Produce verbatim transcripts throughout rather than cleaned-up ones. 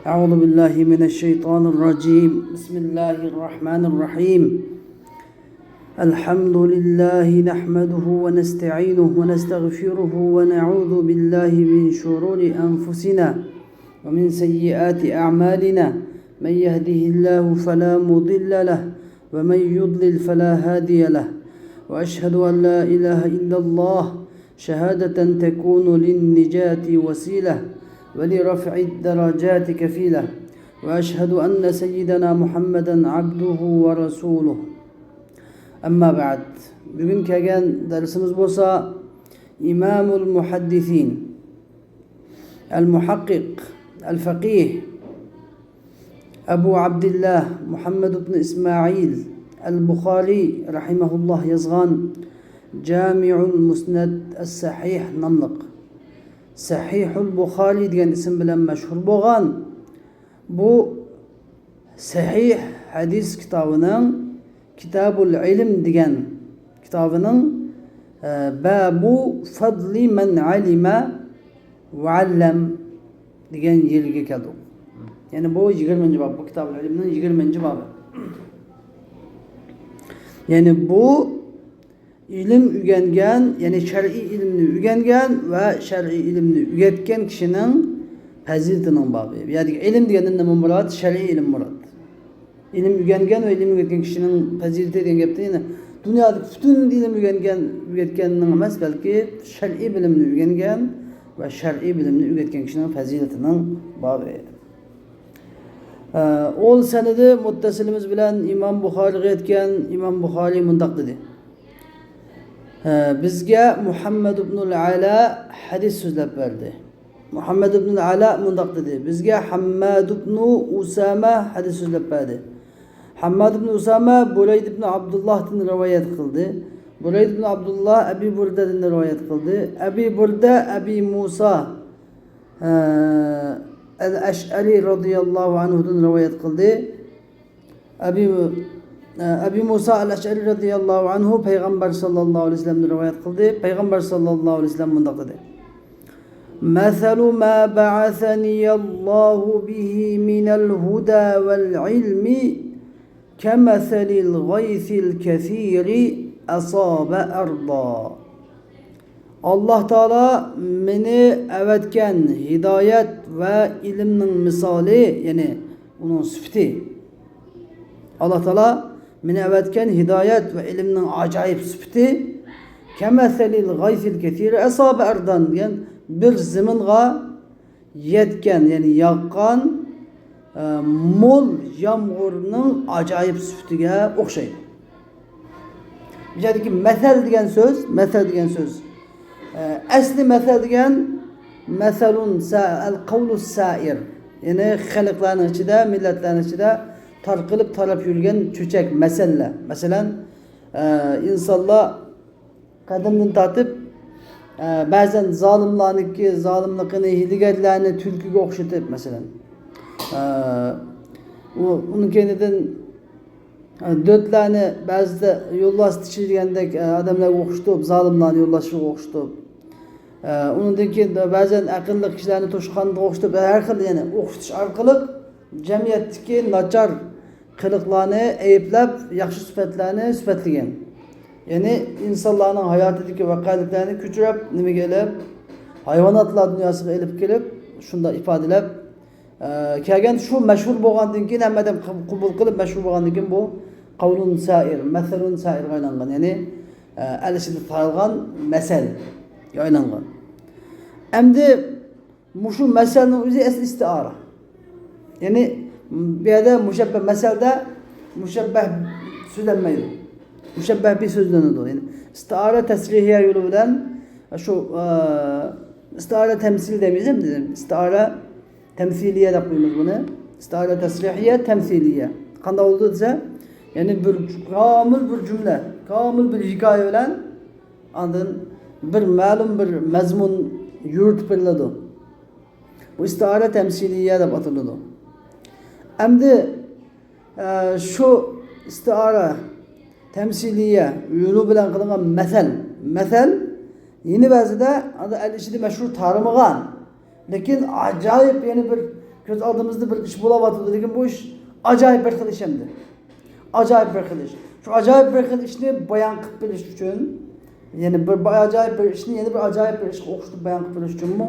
أعوذ بالله من الشيطان الرجيم. بسم الله الرحمن الرحيم. الحمد لله نحمده ونستعينه ونستغفره ونعوذ بالله من شرور أنفسنا ومن سيئات أعمالنا. من يهده الله فلا مضل له ومن يضلل فلا هادي له. وأشهد أن لا إله إلا الله شهادة تكون للنجاة وسيلة ولرفع الدرجات كفيلة. وأشهد أن سيدنا محمدا عبده ورسوله. أما بعد. بۈگۈن كەلگەن دەرسىمىز بولسا إمام المحدثين، المحقق، الفقيه، ئەبۇ ئابدىللا مۇھەممەد ئىبن ئىسمائىل ئەل بۇخارىي رەھىمەھۇللا يازغان جامىئۇل مۇسنەد ئەس سەھىھ ناملىق، سەھىھۇل بۇخارىي دېگەن ئىسىم بىلەن مەشھۇر بولغان بۇ سەھىھ ھەدىس كىتابىنىڭ، كىتابۇل ئىلم دېگەن كىتابىنىڭ، ئە، بابۇ فەدلى مەن ئەلىمە ۋەئەللەم دېگەن يېرىگە كەلدۇق. يەنى بۇ يىگىرمىنچى باب، بۇ كىتابۇل ئىلمنىڭ يىگىرمىنچى بابى. يەنى بۇ ئىلىم ئۆگەنگەن، يەنى شەرئىي ئىلىمنى ئۆگەنگەن ۋە شەرئىي ئىلىمنى ئۆگەتكەن كىشىنىڭ پەزىلىتىنىڭ بابى. بۇ يەردىكى ئىلىم دېگەندىن نېمە مۇراد؟ شەرئىي ئىلىم مۇراد. ئىلىم ئۆگەنگەن ۋە ئىلىم ئۆگەتكەن كىشىنىڭ پەزىلىتى دېگەن گەپتىن، يەنى دۇنيادىكى پۈتۈن ئىلىم ئۆگەنگەن، ئۆگەتكەننىڭ ئەمەس، بەلكى شەرئىي بىلىمنى ئۆگەنگەن ۋە شەرئىي بىلىمنى ئۆگەتكەن كىشىنىڭ پەزىلىتىنىڭ بابى. ئە، ئۇل سەنىدى مۇتتەسىلىمىز بىلەن ئىمام بۇخارىغا يەتكەن. ئىمام بۇخارىي مۇنداق دېدى. ئە، بىزگە مۇھەممەد ئىبنۇل ئەلا ھەدىس سۆزلەپ بەردى. مۇھەممەد ئىبنۇل ئەلا مۇنداق دېدى. بىزگە ھەمماد ئىبنۇ ئۇسامە ھەدىس سۆزلەپ بەردى. ھەمماد ئىبنۇ ئۇسامە بۇرەيدە ئىبنۇ ئابدۇللاھتىن رىۋايەت قىلدى. بۇرەيدە ئىبنۇ ئابدۇللاھ ئەبى بۇردەدىن رىۋايەت قىلدى. ئەبى بۇردە ئەبى مۇسا، ئە، ئەل ئەشئەرى رەزىياللاھۇ ئەنھۇدىن رىۋايەت قىلدى. ئەبى، ئە، ئەبى مۇسا ئەل ئەشئەرى رەزىياللاھۇ ئەنھۇ پەيغەمبەر ساللاللاھۇ ئەلەيھى ۋەسەللەمدىن رىۋايەت قىلدى. پەيغەمبەر ساللاللاھۇ ئەلەيھى ۋەسەللەم مۇنداق دېدى: مەسەلۇ ما بەئەسەنىيەللاھۇ بىھى مىنەل ھۇدە ۋەل ئىلمى كەمەسەلىل غەيسىل كەسىرى ئەسابە ئەردا. ئاللاھ تائالا مېنى ئەۋەتكەن ھىدايەت ۋە ئىلىمنىڭ مىسالى، يەنى ئۇنىڭ سۈپىتى. ئاللاھ تائالا مېنى ئەۋەتكەن ھىدايەت ۋە ئىلىمنىڭ ئاجايىپ سۈپىتى، كەمەسەلىل غەيسىل كەسىرى ئەسابە ئەردان دېگەن بىر زېمىنغا يەتكەن، يەنى ياغقان، ئە، مول يامغۇرنىڭ ئاجايىپ سۈپىتىگە ئوخشايدۇ. بۇ يەردىكى مەسەل دېگەن سۆز، مەسەل دېگەن سۆز، ئە، ئەسلى مەسەل دېگەن مەسەلۇن سا-، ئەل قەۋلۇ سائىر. يەنى خەلقلەرنىڭ ئىچىدە، مىللەتلەرنىڭ ئىچىدە تارقىلىپ تاراپ يۈرگەن چۆچەك، مەسەللەر. مەسىلەن، ئە، ئىنسانلار قەدىمدىن تارتىپ، ئە، بەزەن زالىملارنىڭكى زالىملىقىنى، ھىيلىگەرلەرنى تۈلكىگە ئوخشىتىپ، مەسىلەن، ئە، ئۇ، ئۇنىڭ كەينىدىن، ئە، دۆتلەرنى بەزىدە يولۋاس تىكىشى دېگەندەك، ئە، ئادەملەرگە ئوخشىتىپ، زالىملارنى يولۋاسلىقىغا ئوخشىتىپ، ئە، ئۇنىڭدىن كېيىن بەزەن ئەقىللىق كىشىلەرنى توشقانغا ئوخشىتىپ، ھەر خىل، يەنى ئوخشىتىش ئارقىلىق جەمئىيەتتىكى ناچار قىلىقلارنى ئەيىبلەپ، ياخشى سۈپەتلەرنى سۈپەتلىگەن. يەنى ئىنسانلارنىڭ ھاياتىدىكى ۋەقەلىكلەرنى كۆچۈرۈپ، نېمىگە ئېلىپ، ھايۋاناتلار دۇنياسىغا ئېلىپ كېلىپ، شۇنداق ئىپادىلەپ، ئە، كەلگەن. شۇ مەشھۇر بولغاندىن كېيىن، ھەممە ئادەم قب-، قوبۇل قىلىپ، مەشھۇر بولغاندىن كېيىن بۇ قەۋلۇن سائىر، مەسەلۇن سائىرغا ئايلانغان. يەنى، ئە، ئەل ئىچىدە تارالغان مەسەلگە ئايلانغان. ئەمدى مۇشۇ مەسەلنىڭ ئۆزى ئەسلى ئىستىئارە. يەنى بۇ يەردە مۇشەببە، مەسەلدە مۇشەببە سۆزلەنمەيدۇ. مۇشەببە بىھ سۆزلىنىدۇ. يەنى ئىستىئارە تەسرىھىيە يولى بىلەن شۇ، ئە، ئىستىئارە تەمسىل دەيمىز ئەمدى. ئىستىئارە تەمسىلىيە دەپ قويىمىز بۇنى. ئىستىئارە تەسرىھىيە، تەمسىلىيە. قانداق بولىدۇ دېسە، يەنى بىر كامىل بىر جۈملە، كامىل بىر ھېكايە بىلەن ئاندىن بىر مەلۇم بىر مەزمۇن يورۇتۇپ بېرىلىدۇ. بۇ ئىستىئارە تەمسىلىيە دەپ ئاتىلىدۇ. ئەمدى، ئە، شۇ ئىستىئارە تەمسىلىيە يولى بىلەن قىلىنغان مەسەل، مەسەل يەنە بەزىدە ئەل ئىچىدە مەشھۇر تارىمىغان، لېكىن ئاجايىپ يەنە بىر كۆز ئالدىمىزدا بىر ئىش بولۇۋاتىدۇ، لېكىن بۇ ئىش ئاجايىپ بىر خىل ئىش ئەمدى. ئاجايىپ بىر خىل ئىش. شۇ ئاجايىپ بىر خىل ئىشنى بايان قىلىپ بېرىش ئۈچۈن، يەنى بىر، بىر ئاجايىپ بىر ئىشنى يەنە بىر ئاجايىپ بىر ئىشقا ئوخشىتىپ بايان قىلىپ بېرىش ئۈچۈنمۇ،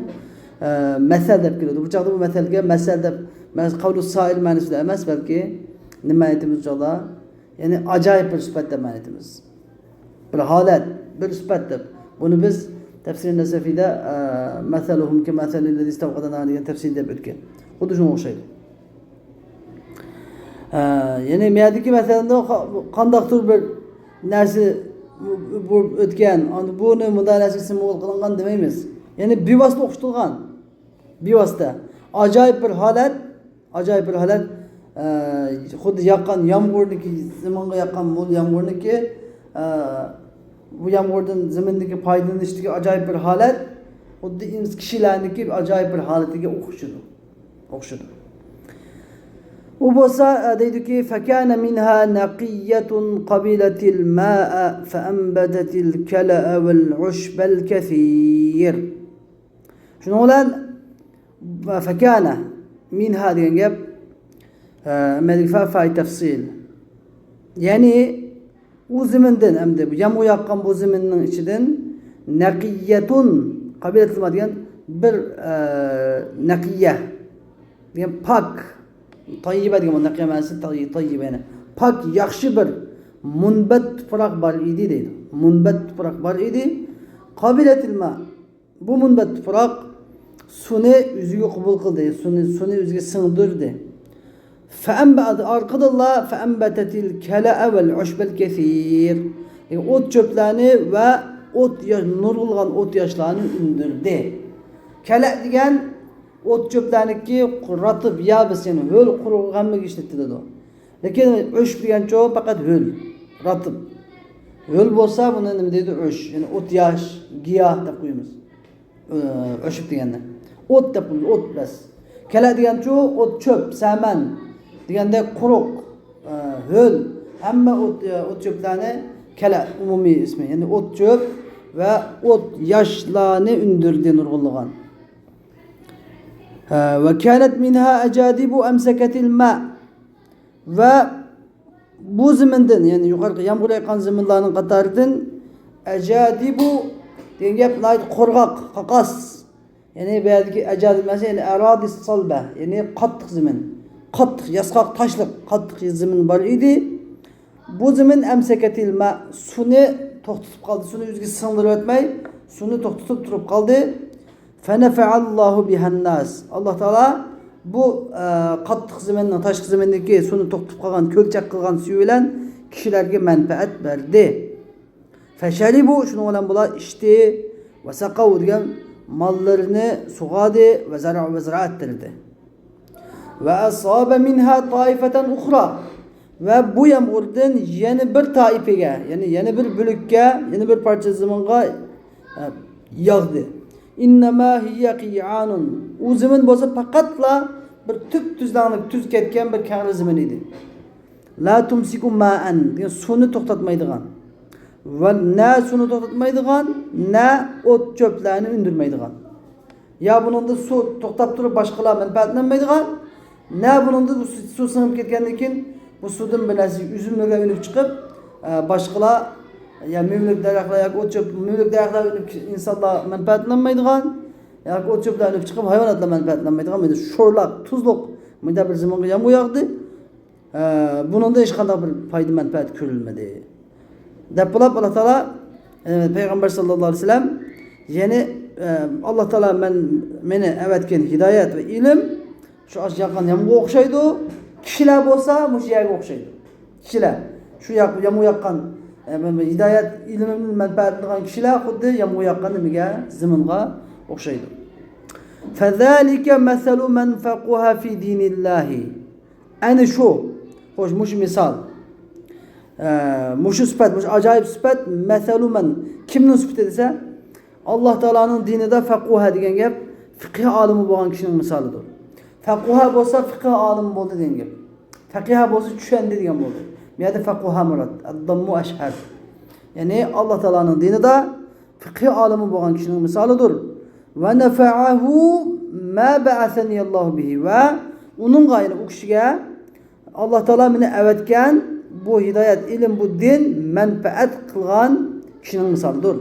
ئە، مەسەل دەپ كېلىدۇ. بۇ چاغدا بۇ مەسەلگە مەسەل دەپ، مەس-، قەۋلۇ سائىل مەنىسىدە ئەمەس، بەلكى نېمە ئېيتىمىز بۇ چاغدا؟ يەنى ئاجايىپ بىر سۈپەت دەپ مەنە ئېيتىمىز. بىر ھالەت، بىر سۈپەت دەپ. بۇنى بىز تەفسىرى نەسەفىدە، ئە، مەسەلۇھۇم كەمەسەلىللەزى ئىستەۋقەدە نارا دېگەن تەپسىر دەپ ئۆتكەن. خۇددى شۇنىڭغا ئوخشايدۇ. ئە، يەنى مەيەردىكى مەسەلدە قا-، قانداقتۇر بىر نەرسە بولۇپ ئۆتكەن، ئەمدى بۇنى مۇنداق نەرسىگە سىمۋول قىلىنغان دېمەيمىز. يەنى بىۋاسىتە ئوخشىتىلغان. بىۋاسىتە. ئاجايىپ بىر ھالەت، ئاجايىپ بىر ھالەت، ئە، خۇددى ياغقان يامغۇرنىڭكى، زېمىنغا ياغقان مول يامغۇرنىڭكى، ئە، بۇ يامغۇردىن زېمىندىكى پايدىلىنىشتىكى ئاجايىپ بىر ھالەت، خۇددى ئىنس-، كىشىلەرنىڭكى ئاجايىپ بىر ھالىتىگە ئوخشىدۇ. ئوخشىدى. ئۇ بولسا، ئە، دەيدۇكى، فكان منها نقية قبلت الماء فأنبتت الكلأ والعشب الكثير. شۇنىڭ بىلەن فكان منها دېگەن گەپ، ئە، مەلىفە فاي تەفسىل. يەنى ئۇ زېمىندىن، ئەمدى بۇ يامغۇر ياغقان بۇ زېمىننىڭ ئىچىدىن نەقىيەتۇن قەبىلەتۇلما دېگەن بىر، ئە، نەقىيە دېگەن پاك، تەييىبە دېگەن بۇ نەقىيە مەنىسى تەييىبە، يەنى پاك، ياخشى بىر مۇنبەت تۇپراق بار ئىدى دەيدۇ. مۇنبەت تۇپراق بار ئىدى. قەبىلەتۇلما بۇ مۇنبەت تۇپراق سۇنى ئۆزىگە قوبۇل قىلدى، سۇنى، سۇنى ئۆزىگە سىڭدۈردى. فەئەنبەت، ئارقىدىنلا فەئەنبەتەتىل كەلەئە ۋەل ئۇشبەل كەسىر. يەنى ئوت چۆپلەرنى ۋە ئوت يا-، نۇرغۇنلىغان ئوت ياشلارنى ئۈندۈردى. كەلە دېگەن ئوت چۆپلەرنىكى راتىب، يابىس، يەنى ھۆل، قۇرۇق، ھەممىگە ئىشلىتىلىدۇ. لېكىن ئۇشب دېگەنچۇ پەقەت ھۆل، راتىب. ھۆل بولسا بۇنى نېمە دەيدۇ؟ ئۇشب، يەنى ئوت ياش، گىياھ دەپ قويىمىز. ئۇشب دېگەننى ئوت دەپ قويىمىز، ئوت بەس. كەلە دېگەنچۇ ئوت چۆپ، سەمەن دېگەندەك قۇرۇق، ھۆل، ھەممە ئوت، ئوت چۆپلەرنى كەلە ئومۇمىي ئىسمى، يەنى ئوت چۆپ ۋە ئوت ياشلارنى ئۈندۈردى نۇرغۇنلىغان. ھە، ۋە كانەت مىنھا ئەجادىبۇ ئەمسەكەتىل ماء. ۋە بۇ زېمىندىن، يەنى يۇقىرىقى يامغۇر ياغقان زېمىنلارنىڭ قاتارىدىن ئەجادىبۇ دېگەن گەپ ناھايىتى قۇرغاق، قاقاس. يەنى بۇ يەردىكى ئەجادىب مەنىسى، يەنى ئەرادىس سالبە، يەنى قاتتىق زېمىن. قاتتىق، ياسقاق، تاشلىق، قاتتىق زېمىن بار ئىدى. بۇ زېمىن ئەمسەكەتىل ماء، سۇنى توختىتىپ قالدى، سۇنى ئۆزىگە سىڭدۈرۈۋەتمەي، سۇنى توختىتىپ تۇرۇپ قالدى. فەنەفەئەللاھۇ بىھەنناس. ئاللا تائالا بۇ، ئە، قاتتىق زېمىننىڭ، تاشقى زېمىندىكى سۇنى توختىتىپ قالغان، كۆلچەك قىلغان سۈيى بىلەن كىشىلەرگە مەنپەئەت بەردى. فەشەرىبۇ، شۇنىڭ بىلەن بۇلار ئىچتى. ۋەسەقەۋ دېگەن ماللىرىنى سۇغاردى، ۋەزەرەئ، ۋە زىرائەت تىلىدى. ۋە ئەسابە مىنھا تائىفەتەن ئۇخرا. ۋە بۇ يامغۇردىن يەنە بىر تائىپىگە، يەنى يەنە بىر بۆلەككە، يەنە بىر پارچە زېمىنغا، ئە، ياغدى. ئىننەما ھىيە قىئانۇن. ئۇ زېمىن بولسا پەقەتلا بىر تۈپتۈزلەڭلىك، تۈز كەتكەن بىر كەڭرى زېمىن ئىدى. لا تۇمسىكۇ مائەن، دېگەن سۇنى توختاتمايدىغان. ۋە نە سۇنى توختاتمايدىغان، نە ئوت چۆپلەرنى ئۈندۈرمەيدىغان. يا بۇنىڭدا سۇ توختاپ تۇرۇپ باشقىلار مەنپەئەتلەنمەيدىغان، نە بۇنىڭدا بۇ سۇ، سۇ سىڭىپ كەتكەندىن كېيىن بۇ سۇدىن بىر نەرسە ئۈزۈملۈكلەر ئۈنۈپ چىقىپ، ئە، باشقىلار، يا مېۋىلىك دەرەخلەر ياكى ئوت چۆپ، مېۋىلىك دەرەخلەر ئۈنۈپ ئىنسانلار مەنپەئەتلەنمەيدىغان، ياكى ئوت چۆپلەر ئۈنۈپ چىقىپ ھايۋاناتلار مەنپەئەتلەنمەيدىغان، مەيلى شورلاق، تۇزلۇق، مۇنداق بىر زېمىنغا يامغۇر ياغدى. ئە، بۇنىڭدا ھېچقانداق بىر پايدا مەنپەئەت كۆرۈلمىدى. دەپ بولاپ، ئاللا تائالا، ئە، پەيغەمبەر ساللاللاھۇ ئەلەيھى ۋەسەللەم يەنى، ئە، ئاللا تائالا مەن، مېنى ئەۋەتكەن ھىدايەت ۋە ئىلىم شۇ ئاش ياغقان يامغۇرغا ئوخشايدۇ. كىشىلەر بولسا مۇشۇ يەرگە ئوخشايدۇ. كىشىلەر شۇ ياق-، يامغۇر ياغقان، ئە، مەن-، مەن-، ھىدايەت ئىلىمىدىن مەنپەئەتلىنىدىغان كىشىلەر خۇددى يامغۇر ياغقان نېمىگە، زېمىنغا ئوخشايدۇ. فذلك مثل من فقه في دين الله. ئەنە شۇ، خوش، مۇشۇ مىسال. ئە، مۇشۇ سۈپەت، مۇشۇ ئاجايىپ سۈپەت، مەسەلۇ مەن، كىمنىڭ سۈپىتى دېسە، ئاللا تائالانىڭ دىنىدا فەقۇھە دېگەن گەپ، فىقھى ئالىمى بولغان كىشىنىڭ مىسالىدۇر. فەقۇھە بولسا فىقھى ئالىمى بولدى دېگەن گەپ. فەقىھە بولسا چۈشەندى دېگەن بولدى. بۇ يەردە فەقۇھە مۇراد، ئەدداممۇ ئەشھەر. يەنى ئاللا تائالانىڭ دىنىدا فىقھى ئالىمى بولغان كىشىنىڭ مىسالىدۇر. ۋە نەفەئەھۇ ما بەئەسەنىيەللاھۇ بىھى، ۋە ئۇنىڭغا، يەنى ئۇ كىشىگە ئاللا تائالا مېنى ئەۋەتكەن بۇ ھىدايەت، ئىلىم، بۇ دىن مەنپەئەت قىلغان كىشىنىڭ مىسالىدۇر.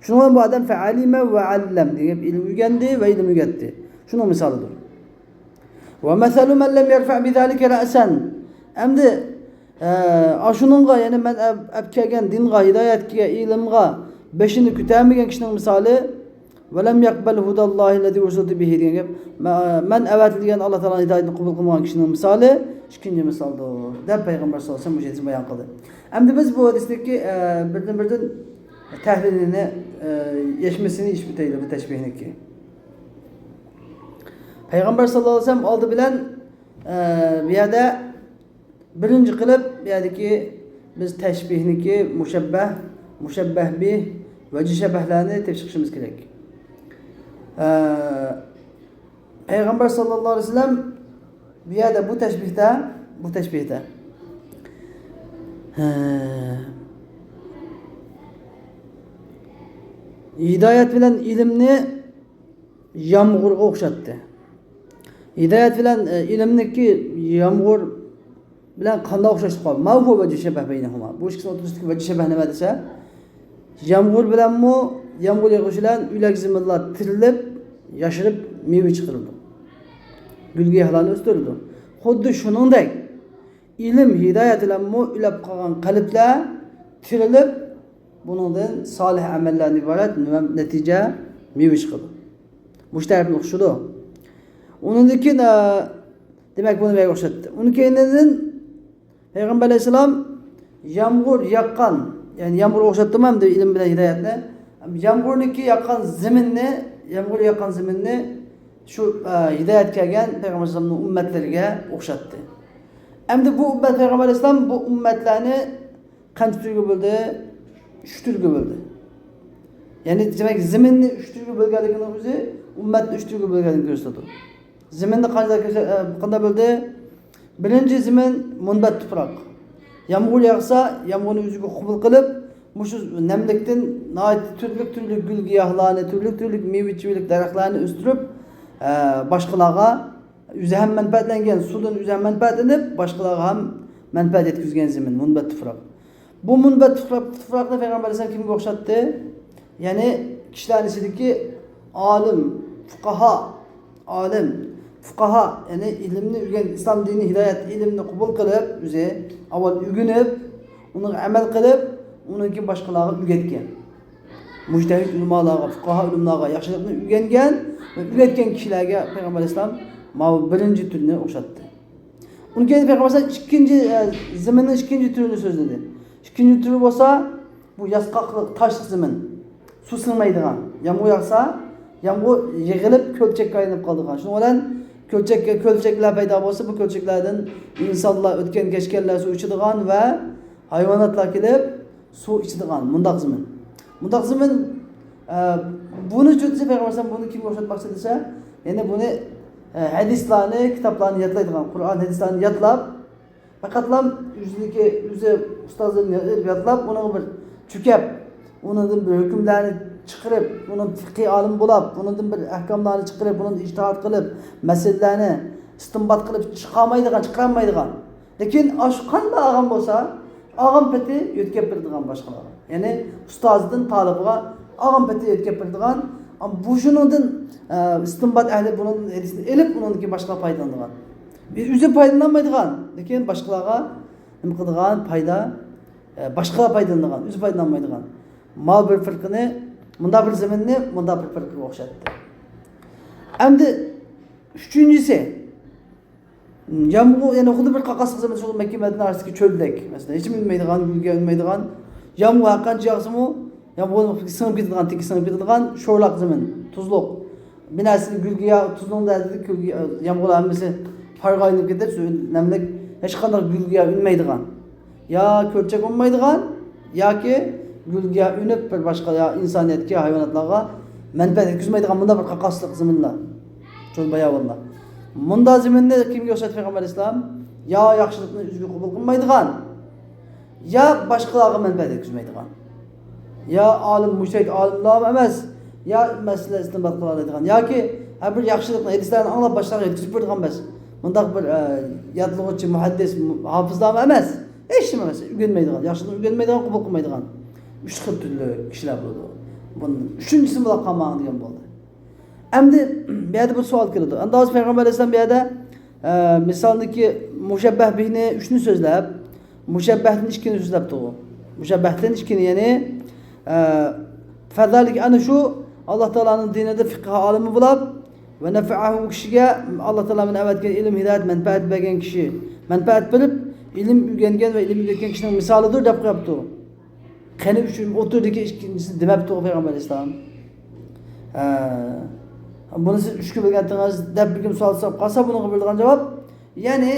شۇنىڭ بىلەن بۇ ئادەم فەئەلىمە ۋە ئەللەم دېگەن گەپ، ئىلىم ئۆگەندى ۋە ئىلىم ئۆگەتتى. شۇنىڭ مىسالىدۇر. ومثل من لم يرفع بذلك رأسا. ئەمدى، ئە، ئاشۇنىڭغا، يەنى مەن ئەپ، ئەپ كەلگەن دىنغا، ھىدايەتكە، ئىلىمغا بېشىنى كۆتەرمىگەن كىشىنىڭ مىسالى، ولم يقبل هدى الله الذي أرسلت به دېگەن گەپ. مە-، مەن ئەۋەتىلگەن ئاللا تائالانىڭ ھىدايىتىنى قوبۇل قىلمىغان كىشىنىڭ مىسالى ئىككىنچى مىسالدۇر، دەپ پەيغەمبەر ساللاللاھۇ ئەلەيھى ۋەسەللەم مۇشۇ ھەدىسنى بايان قىلدى. ئەمدى بىز بۇ ھەدىستىكى، ئە، بىردىن-بىردىن تەھلىلىنى، ئە، يەشمىسىنى يېشىپ ئۆتەيلى بۇ تەشبىھنىكى. پەيغەمبەر ساللاللاھۇ ئەلەيھى ۋەسەللەم ئالدى بىلەن، ئە، بۇ يەردە بىرىنچى قىلىپ، بۇ يەردىكى بىز تەشبىھنىكى مۇشەببەھ، مۇشەببەھ بىھ، ۋەجھى شەبەھلەرنى تېپىپ چىقىشىمىز كېرەك. ئە، پەيغەمبەر ساللاللاھۇ ئەلەيھى ۋەسەللەم بۇ يەردە بۇ تەشبىھتە، بۇ تەشبىھتە، ھە، ھىدايەت بىلەن ئىلىمنى يامغۇرغا ئوخشاتتى. ھىدايەت بىلەن، ئە، ئىلىمنىكى يامغۇر بىلەن قانداق ئوخشاشلىق بار؟ ما ھۇۋە ۋەجھۇ شەبەھ بەينەھۇما. بۇ ئىككىسىنىڭ ئوتتۇرىسىدىكى ۋەجھۇ شەبەھ نېمە دېسە، يامغۇر بىلەنمۇ، يامغۇر يېغىش بىلەن ئۆلەك زېمىنلار تىرىلىپ، ياشىرىپ، مېۋە چىقىرىدۇ. گۈل-گىياھلارنى ئۆستۈرىدۇ. خۇددى شۇنىڭدەك، ئىلىم، ھىدايەت بىلەنمۇ ئۆلۈپ قالغان قەلبلەر تىرىلىپ، بۇنىڭدىن سالىھ ئەمەللەردىن ئىبارەت نېمە نەتىجە، مېۋە چىقىدۇ. مۇشۇ تەرەپنى ئوخشىدۇ. ئۇنىڭدىن كېيىن، ئە، دېمەك، بۇنى مەگە ئوخشاتتى. ئۇنىڭ كېيىندىن پەيغەمبەر ئەلەيھىسسالام يامغۇر ياغقان، يەنى يامغۇرغا ئوخشاتتىمۇ ئەمدى ئىلىم بىلەن ھىدايەتنى؟ يامغۇرنىڭكى ياغقان زېمىننى، يامغۇر ياغقان زېمىننى شۇ، ئە، ھىدايەت كەلگەن پەيغەمبەر ئەلەيھىسسالامنىڭ ئۈممەتلىرىگە ئوخشاتتى. ئەمدى بۇ ئۈممەت، پەيغەمبەر ئەلەيھىسسالام بۇ ئۈممەتلەرنى قانچە تۈرگە بۆلدى؟ ئۈچ تۈرگە بۆلدى. يەنى، دېمەك، زېمىننى ئۈچ تۈرگە بۆلگەنلىكىنىڭ ئۆزى ئۈممەتنى ئۈچ تۈرگە بۆلگەنلىكىنى كۆرسىتىدۇ. زېمىننى قانداق كۆرسە-، ئە، قانداق بۆلدى؟ بىرىنچى زېمىن مۇنبەت تۇپراق. يامغۇر ياغسا، يامغۇرنى ئۆزىگە قوبۇل قىلىپ، مۇشۇ نەملىكتىن ناھايىتى تۈرلۈك-تۈرلۈك گۈل-گىياھلارنى، تۈرلۈك-تۈرلۈك مېۋە-چېۋىلىك دەرەخلەرنى ئۆستۈرۈپ، ئە، باشقىلارغا ئۆزى ھەم مەنپەئەتلەنگەن، سۇدىن ئۆزى ھەم مەنپەئەتلىنىپ، باشقىلارغا ھەم مەنپەئەت يەتكۈزگەن زېمىن، مۇنبەت تۇپراق. بۇ مۇنبەت تۇپراق، تۇپراقنى پەيغەمبەر ئەلەيھىسسالام كىمگە ئوخشاتتى؟ يەنى كىشىلەرنىڭ ئىچىدىكى ئالىم، فۇقاھا، ئالىم، فۇقاھا، يەنى ئىلىمنى ئۆگەن-، ئىسلام دىنى ھىدايەت ئىلىمنى قوبۇل قىلىپ، ئۆزى ئاۋۋال ئۆگىنىپ، ئۇنىڭغا ئەمەل قىلىپ، ئۇنىڭ كېيىن باشقىلارغا ئۆگەتكەن. مۇجتەھىد ئۆلىمالارغا، فۇقاھا ئۆلىمالارغا ياخشىلىقنى ئۆگەنگەن ۋە ئۆگەتكەن كىشىلەرگە پەيغەمبەر ئەلەيھىسسالام ماۋۇ بىرىنچى تۈرنى ئوخشاتتى. ئۇنىڭ كېيىن پەيغەمبەر ئەلەيھىسسالام ئىككىنچى، ئە، زېمىننىڭ ئىككىنچى تۈرىنى سۆزلىدى. ئىككىنچى تۈرى بولسا، بۇ ياسقاقلىق، تاشلىق زېمىن. سۇ سىڭمەيدىغان، يامغۇر ياغسا، يامغۇر يىغىلىپ كۆلچەككە ئايلىنىپ قالىدىغان. شۇنىڭ بىلەن كۆلچەككە، كۆلچەكلەر پەيدا بولسا، بۇ كۆلچەكلەردىن ئىنسانلار، ئۆتكەن كەچكەنلەر سۇ ئىچىدىغان ۋە ھايۋاناتلار كېلىپ سۇ ئىچىدىغان مۇنداق زېمىن. مۇنداق زېمىن، ئە، بۇنى چۆتىسى پەيغەمبەر ئەلەيھىسسالام بۇنى كىمگە ئوخشاتماقچى دېسە، يەنى بۇنى، ئە، ھەدىسلارنى، كىتابلارنى يادلايدىغان، قۇرئان، ھەدىسلارنى يادلاپ، پەقەتلا ئۆزىنىڭكى، ئۆزى ئۇستازىدىن يادلاپ، ئۇنىڭغا بىر چۆكۈپ، ئۇنىڭدىن بىر ھۆكۈملەرنى چىقىرىپ، ئۇنىڭ فىقھىي ئالىم بولاپ، ئۇنىڭدىن بىر ئەھكاملارنى چىقىرىپ، ئۇنىڭدىن ئىجتىھاد قىلىپ، مەسىلىلەرنى ئىستىنبات قىلىپ چىقارمايدىغان، چىقىرالمايدىغان. لېكىن ئاشۇ قانداق ئالغان بولسا، ئالغان پېتى يۆتكەپ بېرىدىغان باشقىلارغا. يەنى ئۇستازىدىن تالىپىغا ئالغان پېتى يۆتكەپ بېرىدىغان. ئەمما بۇ شۇنىڭدىن، ئە، ئىستىنبات ئەھلى بۇنىڭدىن ھەدىسنى ئېلىپ، ئۇنىڭدىن كېيىن باشقىلار پايدىلىنىدىغان. ئۆزى پايدىلىنالمايدىغان، لېكىن باشقىلارغا نېمە قىلىدىغان، پايدا، ئە، باشقىلار پايدىلىنىدىغان، ئۆزى پايدىلىنالمايدىغان. ماۋۇ بىر پىرقىنى، مۇنداق بىر زېمىننى مۇنداق بىر پىرقىگە ئوخشاتتى. ئەمدى ئۈچىنچىسى، يامغۇر، يەنى خۇددى بىر قاقاسلىق زېمىن، شۇ مەككە مەدىنە ئارىسىدىكى چۆلدەك. مەسىلەن، ھېچكىم ئۈنمەيدىغان، گۈلگە ئۈنمەيدىغان. يامغۇر ھەر قانچە ياغسىمۇ، يامغۇر سىڭىپ كېتىدىغان، تېكى سىڭىپ كېتىدىغان، شورلاق زېمىن، تۇزلۇق. بىر نەرسىنى گۈلگە يا-، تۇزنىڭ دەردىدە گۈلگە، يامغۇرلار ھەممىسى پارغا ئايلىنىپ كېتىپ، سۇ نەملىك، ھېچقانداق گۈلگە ئۈنمەيدىغان. يا كۆلچەك ئۇنمايدىغان، ياكى گۈلگە ئۈنۈپ بىر باشقا يا ئىنسانىيەتكە، ھايۋاناتلارغا مەنپەئەت يەتكۈزمەيدىغان مۇنداق بىر قاقاسلىق زېمىنلار، چۆل باياۋانلار. مۇنداق زېمىننى كىمگە ئوخشاتتى پەيغەمبەر ئەلەيھىسسالام؟ يا ياخشىلىقنى ئۆزىگە قوبۇل قىلمايدىغان، يا باشقىلارغا مەنپەئەت يەتكۈزمەيدىغان. يا ئالىم، مۇجتەھىد ئالىملارمۇ ئەمەس، يا مەسىلە ئىستىنبات قىلالايدىغان، ياكى ھەر بىر ياخشىلىقنى، ھەدىسلەرنى ئاڭلاپ باشقىلارغا يەتكۈزۈپ بېرىدىغان ئەمەس. مۇنداق بىر، ئە، يادلىغۇچى، مۇھەددىس، مۇ-، ھاپىزلارمۇ ئەمەس. ھېچنېمە ئەمەس. ئۆگەنمەيدىغان، ياخشىدىن ئۆگەنمەيدىغان، قوبۇل قىلمايدىغان. ئۈچ خىل تۈرلۈك كىشىلەر بولىدۇ. بۇنىڭ ئۈچىنچىسى بۇلار قالماڭ دېگەن بولدى. ئەمدى بۇ يەردە بىر سوئال كېلىدۇ. ئەمدى ھازىر پەيغەمبەر ئەلەيھىسسالام بۇ يەردە، ئە، مىسالدىكى مۇشەببەھ بىھنى ئۈچنى سۆزلەپ، مۇشەببەھتىن ئىككىنى سۆزلەپتۇ. مۇشەببەھتىن ئىككىنى، يەنى، ئە، فەزالىكە، ئەنە شۇ ئاللا تائالانىڭ دىنىدا فىقھى ئالىمى بولۇپ، ۋە نەفەئەھۇ، ئۇ كىشىگە ئاللا تائالا بىلەن ئەۋەتكەن ئىلىم، ھىدايەت، مەنپەئەت بەرگەن كىشى، مەنپەئەت بېرىپ، ئىلىم ئۆگەنگەن ۋە ئىلىم ئۆگەتكەن كىشىنىڭ مىسالىدۇر دەپ قويۇپتۇ. قېنى ئۈچ ئوتتۇرىدىكى ئىككىنچىسى دېمەپتۇ پەيغەمبەر ئەلەيھىسسالام. ھە، بۇنى سىز ئۈچكە بۆلگەنتىڭىز دەپ بىر كىم سوئال سوراپ قالسا، بۇنىڭغا بېرىدىغان جاۋاب، يەنى،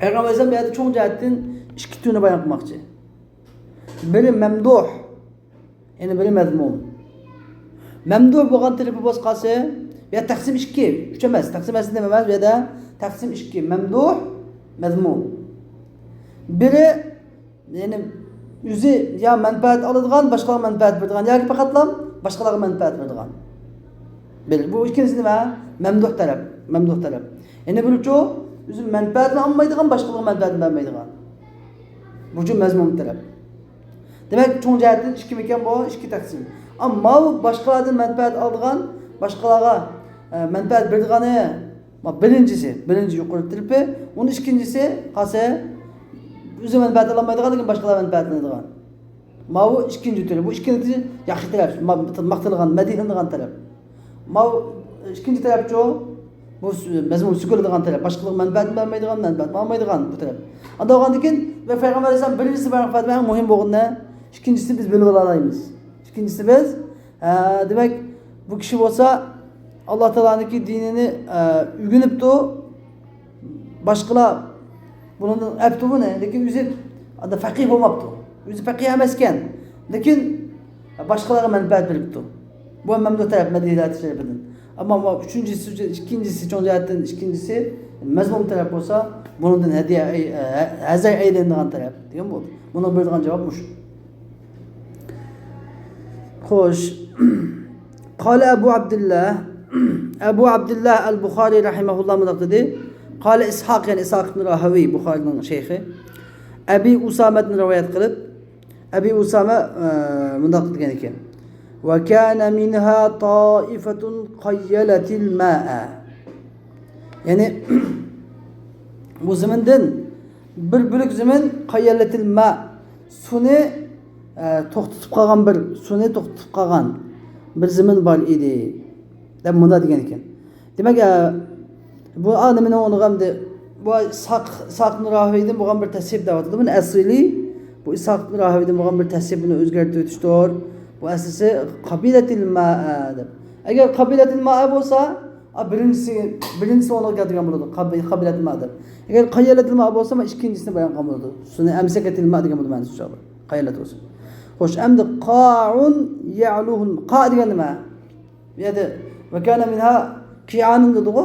پەيغەمبەر ئەلەيھىسسالام بۇ يەردە چوڭ جەھەتتىن ئىككى تۈرنى بايان قىلماقچى. بىرى مەمدۇھ، يەنى بىرى مەزمۇم. مەمدۇھ بولغان تەرىپى بولسا قالسا، يا تەقسىم ئىككى، ئۈچ ئەمەس، تەقسىم ئەسلى نېمە ئەمەس، بۇ يەردە تەقسىم ئىككى، مەمدۇھ، مەزمۇم. بىرى، يەنى ئۆزى يا مەنپەئەت ئالىدىغان، باشقىلارغا مەنپەئەت بېرىدىغان، ياكى پەقەتلا باشقىلارغا مەنپەئەت بېرىدىغان. بىر، بۇ ئىككىنچىسى نېمە؟ مەمدۇھ تەرەپ، مەمدۇھ تەرەپ. يەنى بىرىچۇ، ئۆزى مەنپەئەتنى ئالمايدىغان، باشقىلارغا مەنپەئەتنى بەرمەيدىغان. بۇچۇ مەزمۇم تەرەپ. دېمەك، چوڭ جەھەتتىن ئىككىمىكەن بۇ، ئىككى تەقسىم. ئەمما بۇ باشقىلاردىن مەنپەئەت ئالىدىغان، باشقىلارغا، ئە، مەنپەئەت بېرىدىغىنى، ما، بىرىنچىسى، بىرىنچى يۇقىرى تەرىپى، ئۇنىڭ ئىككىنچىسى قالسا، ئۆزى مەنپەئەت ئالالمايدىغان، لېكىن باشقىلار مەنپەئەتلىنىدىغان. ماۋۇ ئىككىنچى تۈرى. بۇ ئىككىنچى ياخشى تەرەپ، ما-، ماختىلىدىغان، مەدھىيلىنىدىغان تەرەپ. ماۋۇ ئىككىنچى تەرەپچۇ، بۇ سۈ-، مەزمۇم سۆكۈلىدىغان تەرەپ، باشقىلارغا مەنپەئەت بەرمەيدىغان، مەنپەئەت ئالمايدىغان بۇ تەرەپ. ئاندىن بولغاندىن كېيىن، ۋە پەيغەمبەر ئەلەيھىسسالام بىرىنچىسى پەيغەمبەر ئەڭ مۇھىم بولغىنى، ئىككىنچىسىنى بىز بىلىپ ئالالايمىز. ئىككىنچىسى بىز، ئە، دېمەك، بۇ كىشى بولسا ئاللا تائالانىڭكى دىنىنى، ئە، ئۆگىنىپتۇ. باشقىلار بۇنىڭدىن ئەپتۇ بۇنى، لېكىن ئۆزى ئاندا فەقىھ بولماپتۇ. ئۆزى فەقىھ ئەمەسكەن، لېكىن باشقىلارغا مەنپەئەت بېرىپتۇ. بۇ مەمدۇھ تەرەپ، مەدھىيلەر تەرىپىدىن. ئەمما بۇ ئۈچىنچىسى، ئىككىنچىسى، چوڭ جەھەتتىن ئىككىنچىسى، مەزمۇم تەرەپ بولسا، بۇنىڭدىن ھەدىيە ئەي-، ھە-، ھەزەر ئەيلىنىدىغان تەرەپ دېگەن بولدى. بۇنىڭغا بېرىدىغان جاۋاب مۇشۇ. خوش. قال أبو عبد الله، ئەبۇ ئابدۇللا ئەل بۇخارىي رەھىمەھۇللا مۇنداق دېدى. قال إسحاق، يەنى ئىسھاق ئىبن راھاۋىي، بۇخارىينىڭ شەيخى، ئەبى ئۇسامەدىن رىۋايەت قىلىپ، ئەبى ئۇسامە، ئە، مۇنداق دېگەن ئىكەن. وكان منها طائفة قيلت الماء. يەنى، بۇ زېمىندىن بىر بۆلەك زېمىن قىلت الماء، سۇنى، ئە، توختىتىپ قالغان بىر، سۇنى توختىتىپ قالغان بىر زېمىن بار ئىدى، دەپ مۇنداق دېگەن ئىكەن. دېمەك، ئە، بۇ ئا نېمىنىڭ ئۇنىغا ئەمدى، بۇ ئىسھاق، ئىسھاق ئىبن راھاۋىيدىن بولغان بىر تەسىپ دەۋاتىدۇ. بۇنى ئەسلى، بۇ ئىسھاق ئىبن راھاۋىيدىن بولغان بىر تەسىپ، بۇنى ئۆزگەرتىۋېتىشتۇر. بۇ ئەسلىسى قىلت الماء دەپ. ئەگەر قىلت الماء بولسا، ئا، بىرىنچىسى، بىرىنچىسى ئورنىغا كەلتۈرگەن بولىدۇ. قىلت، قىلت الماء دەپ. ئەگەر قىلت الماء بولسا، ما ئىككىنچىسىنى بايان قىلغان بولىدۇ. سۇنى أمسكت الماء دېگەن بولىدۇ مەنىسى ئىنشائاللا. قىلت بولسا. خوش، ئەمدى قاع يعلوه، قاع دېگەن نېمە؟ بۇ يەردە وكان منها قيعان دېدىغۇ.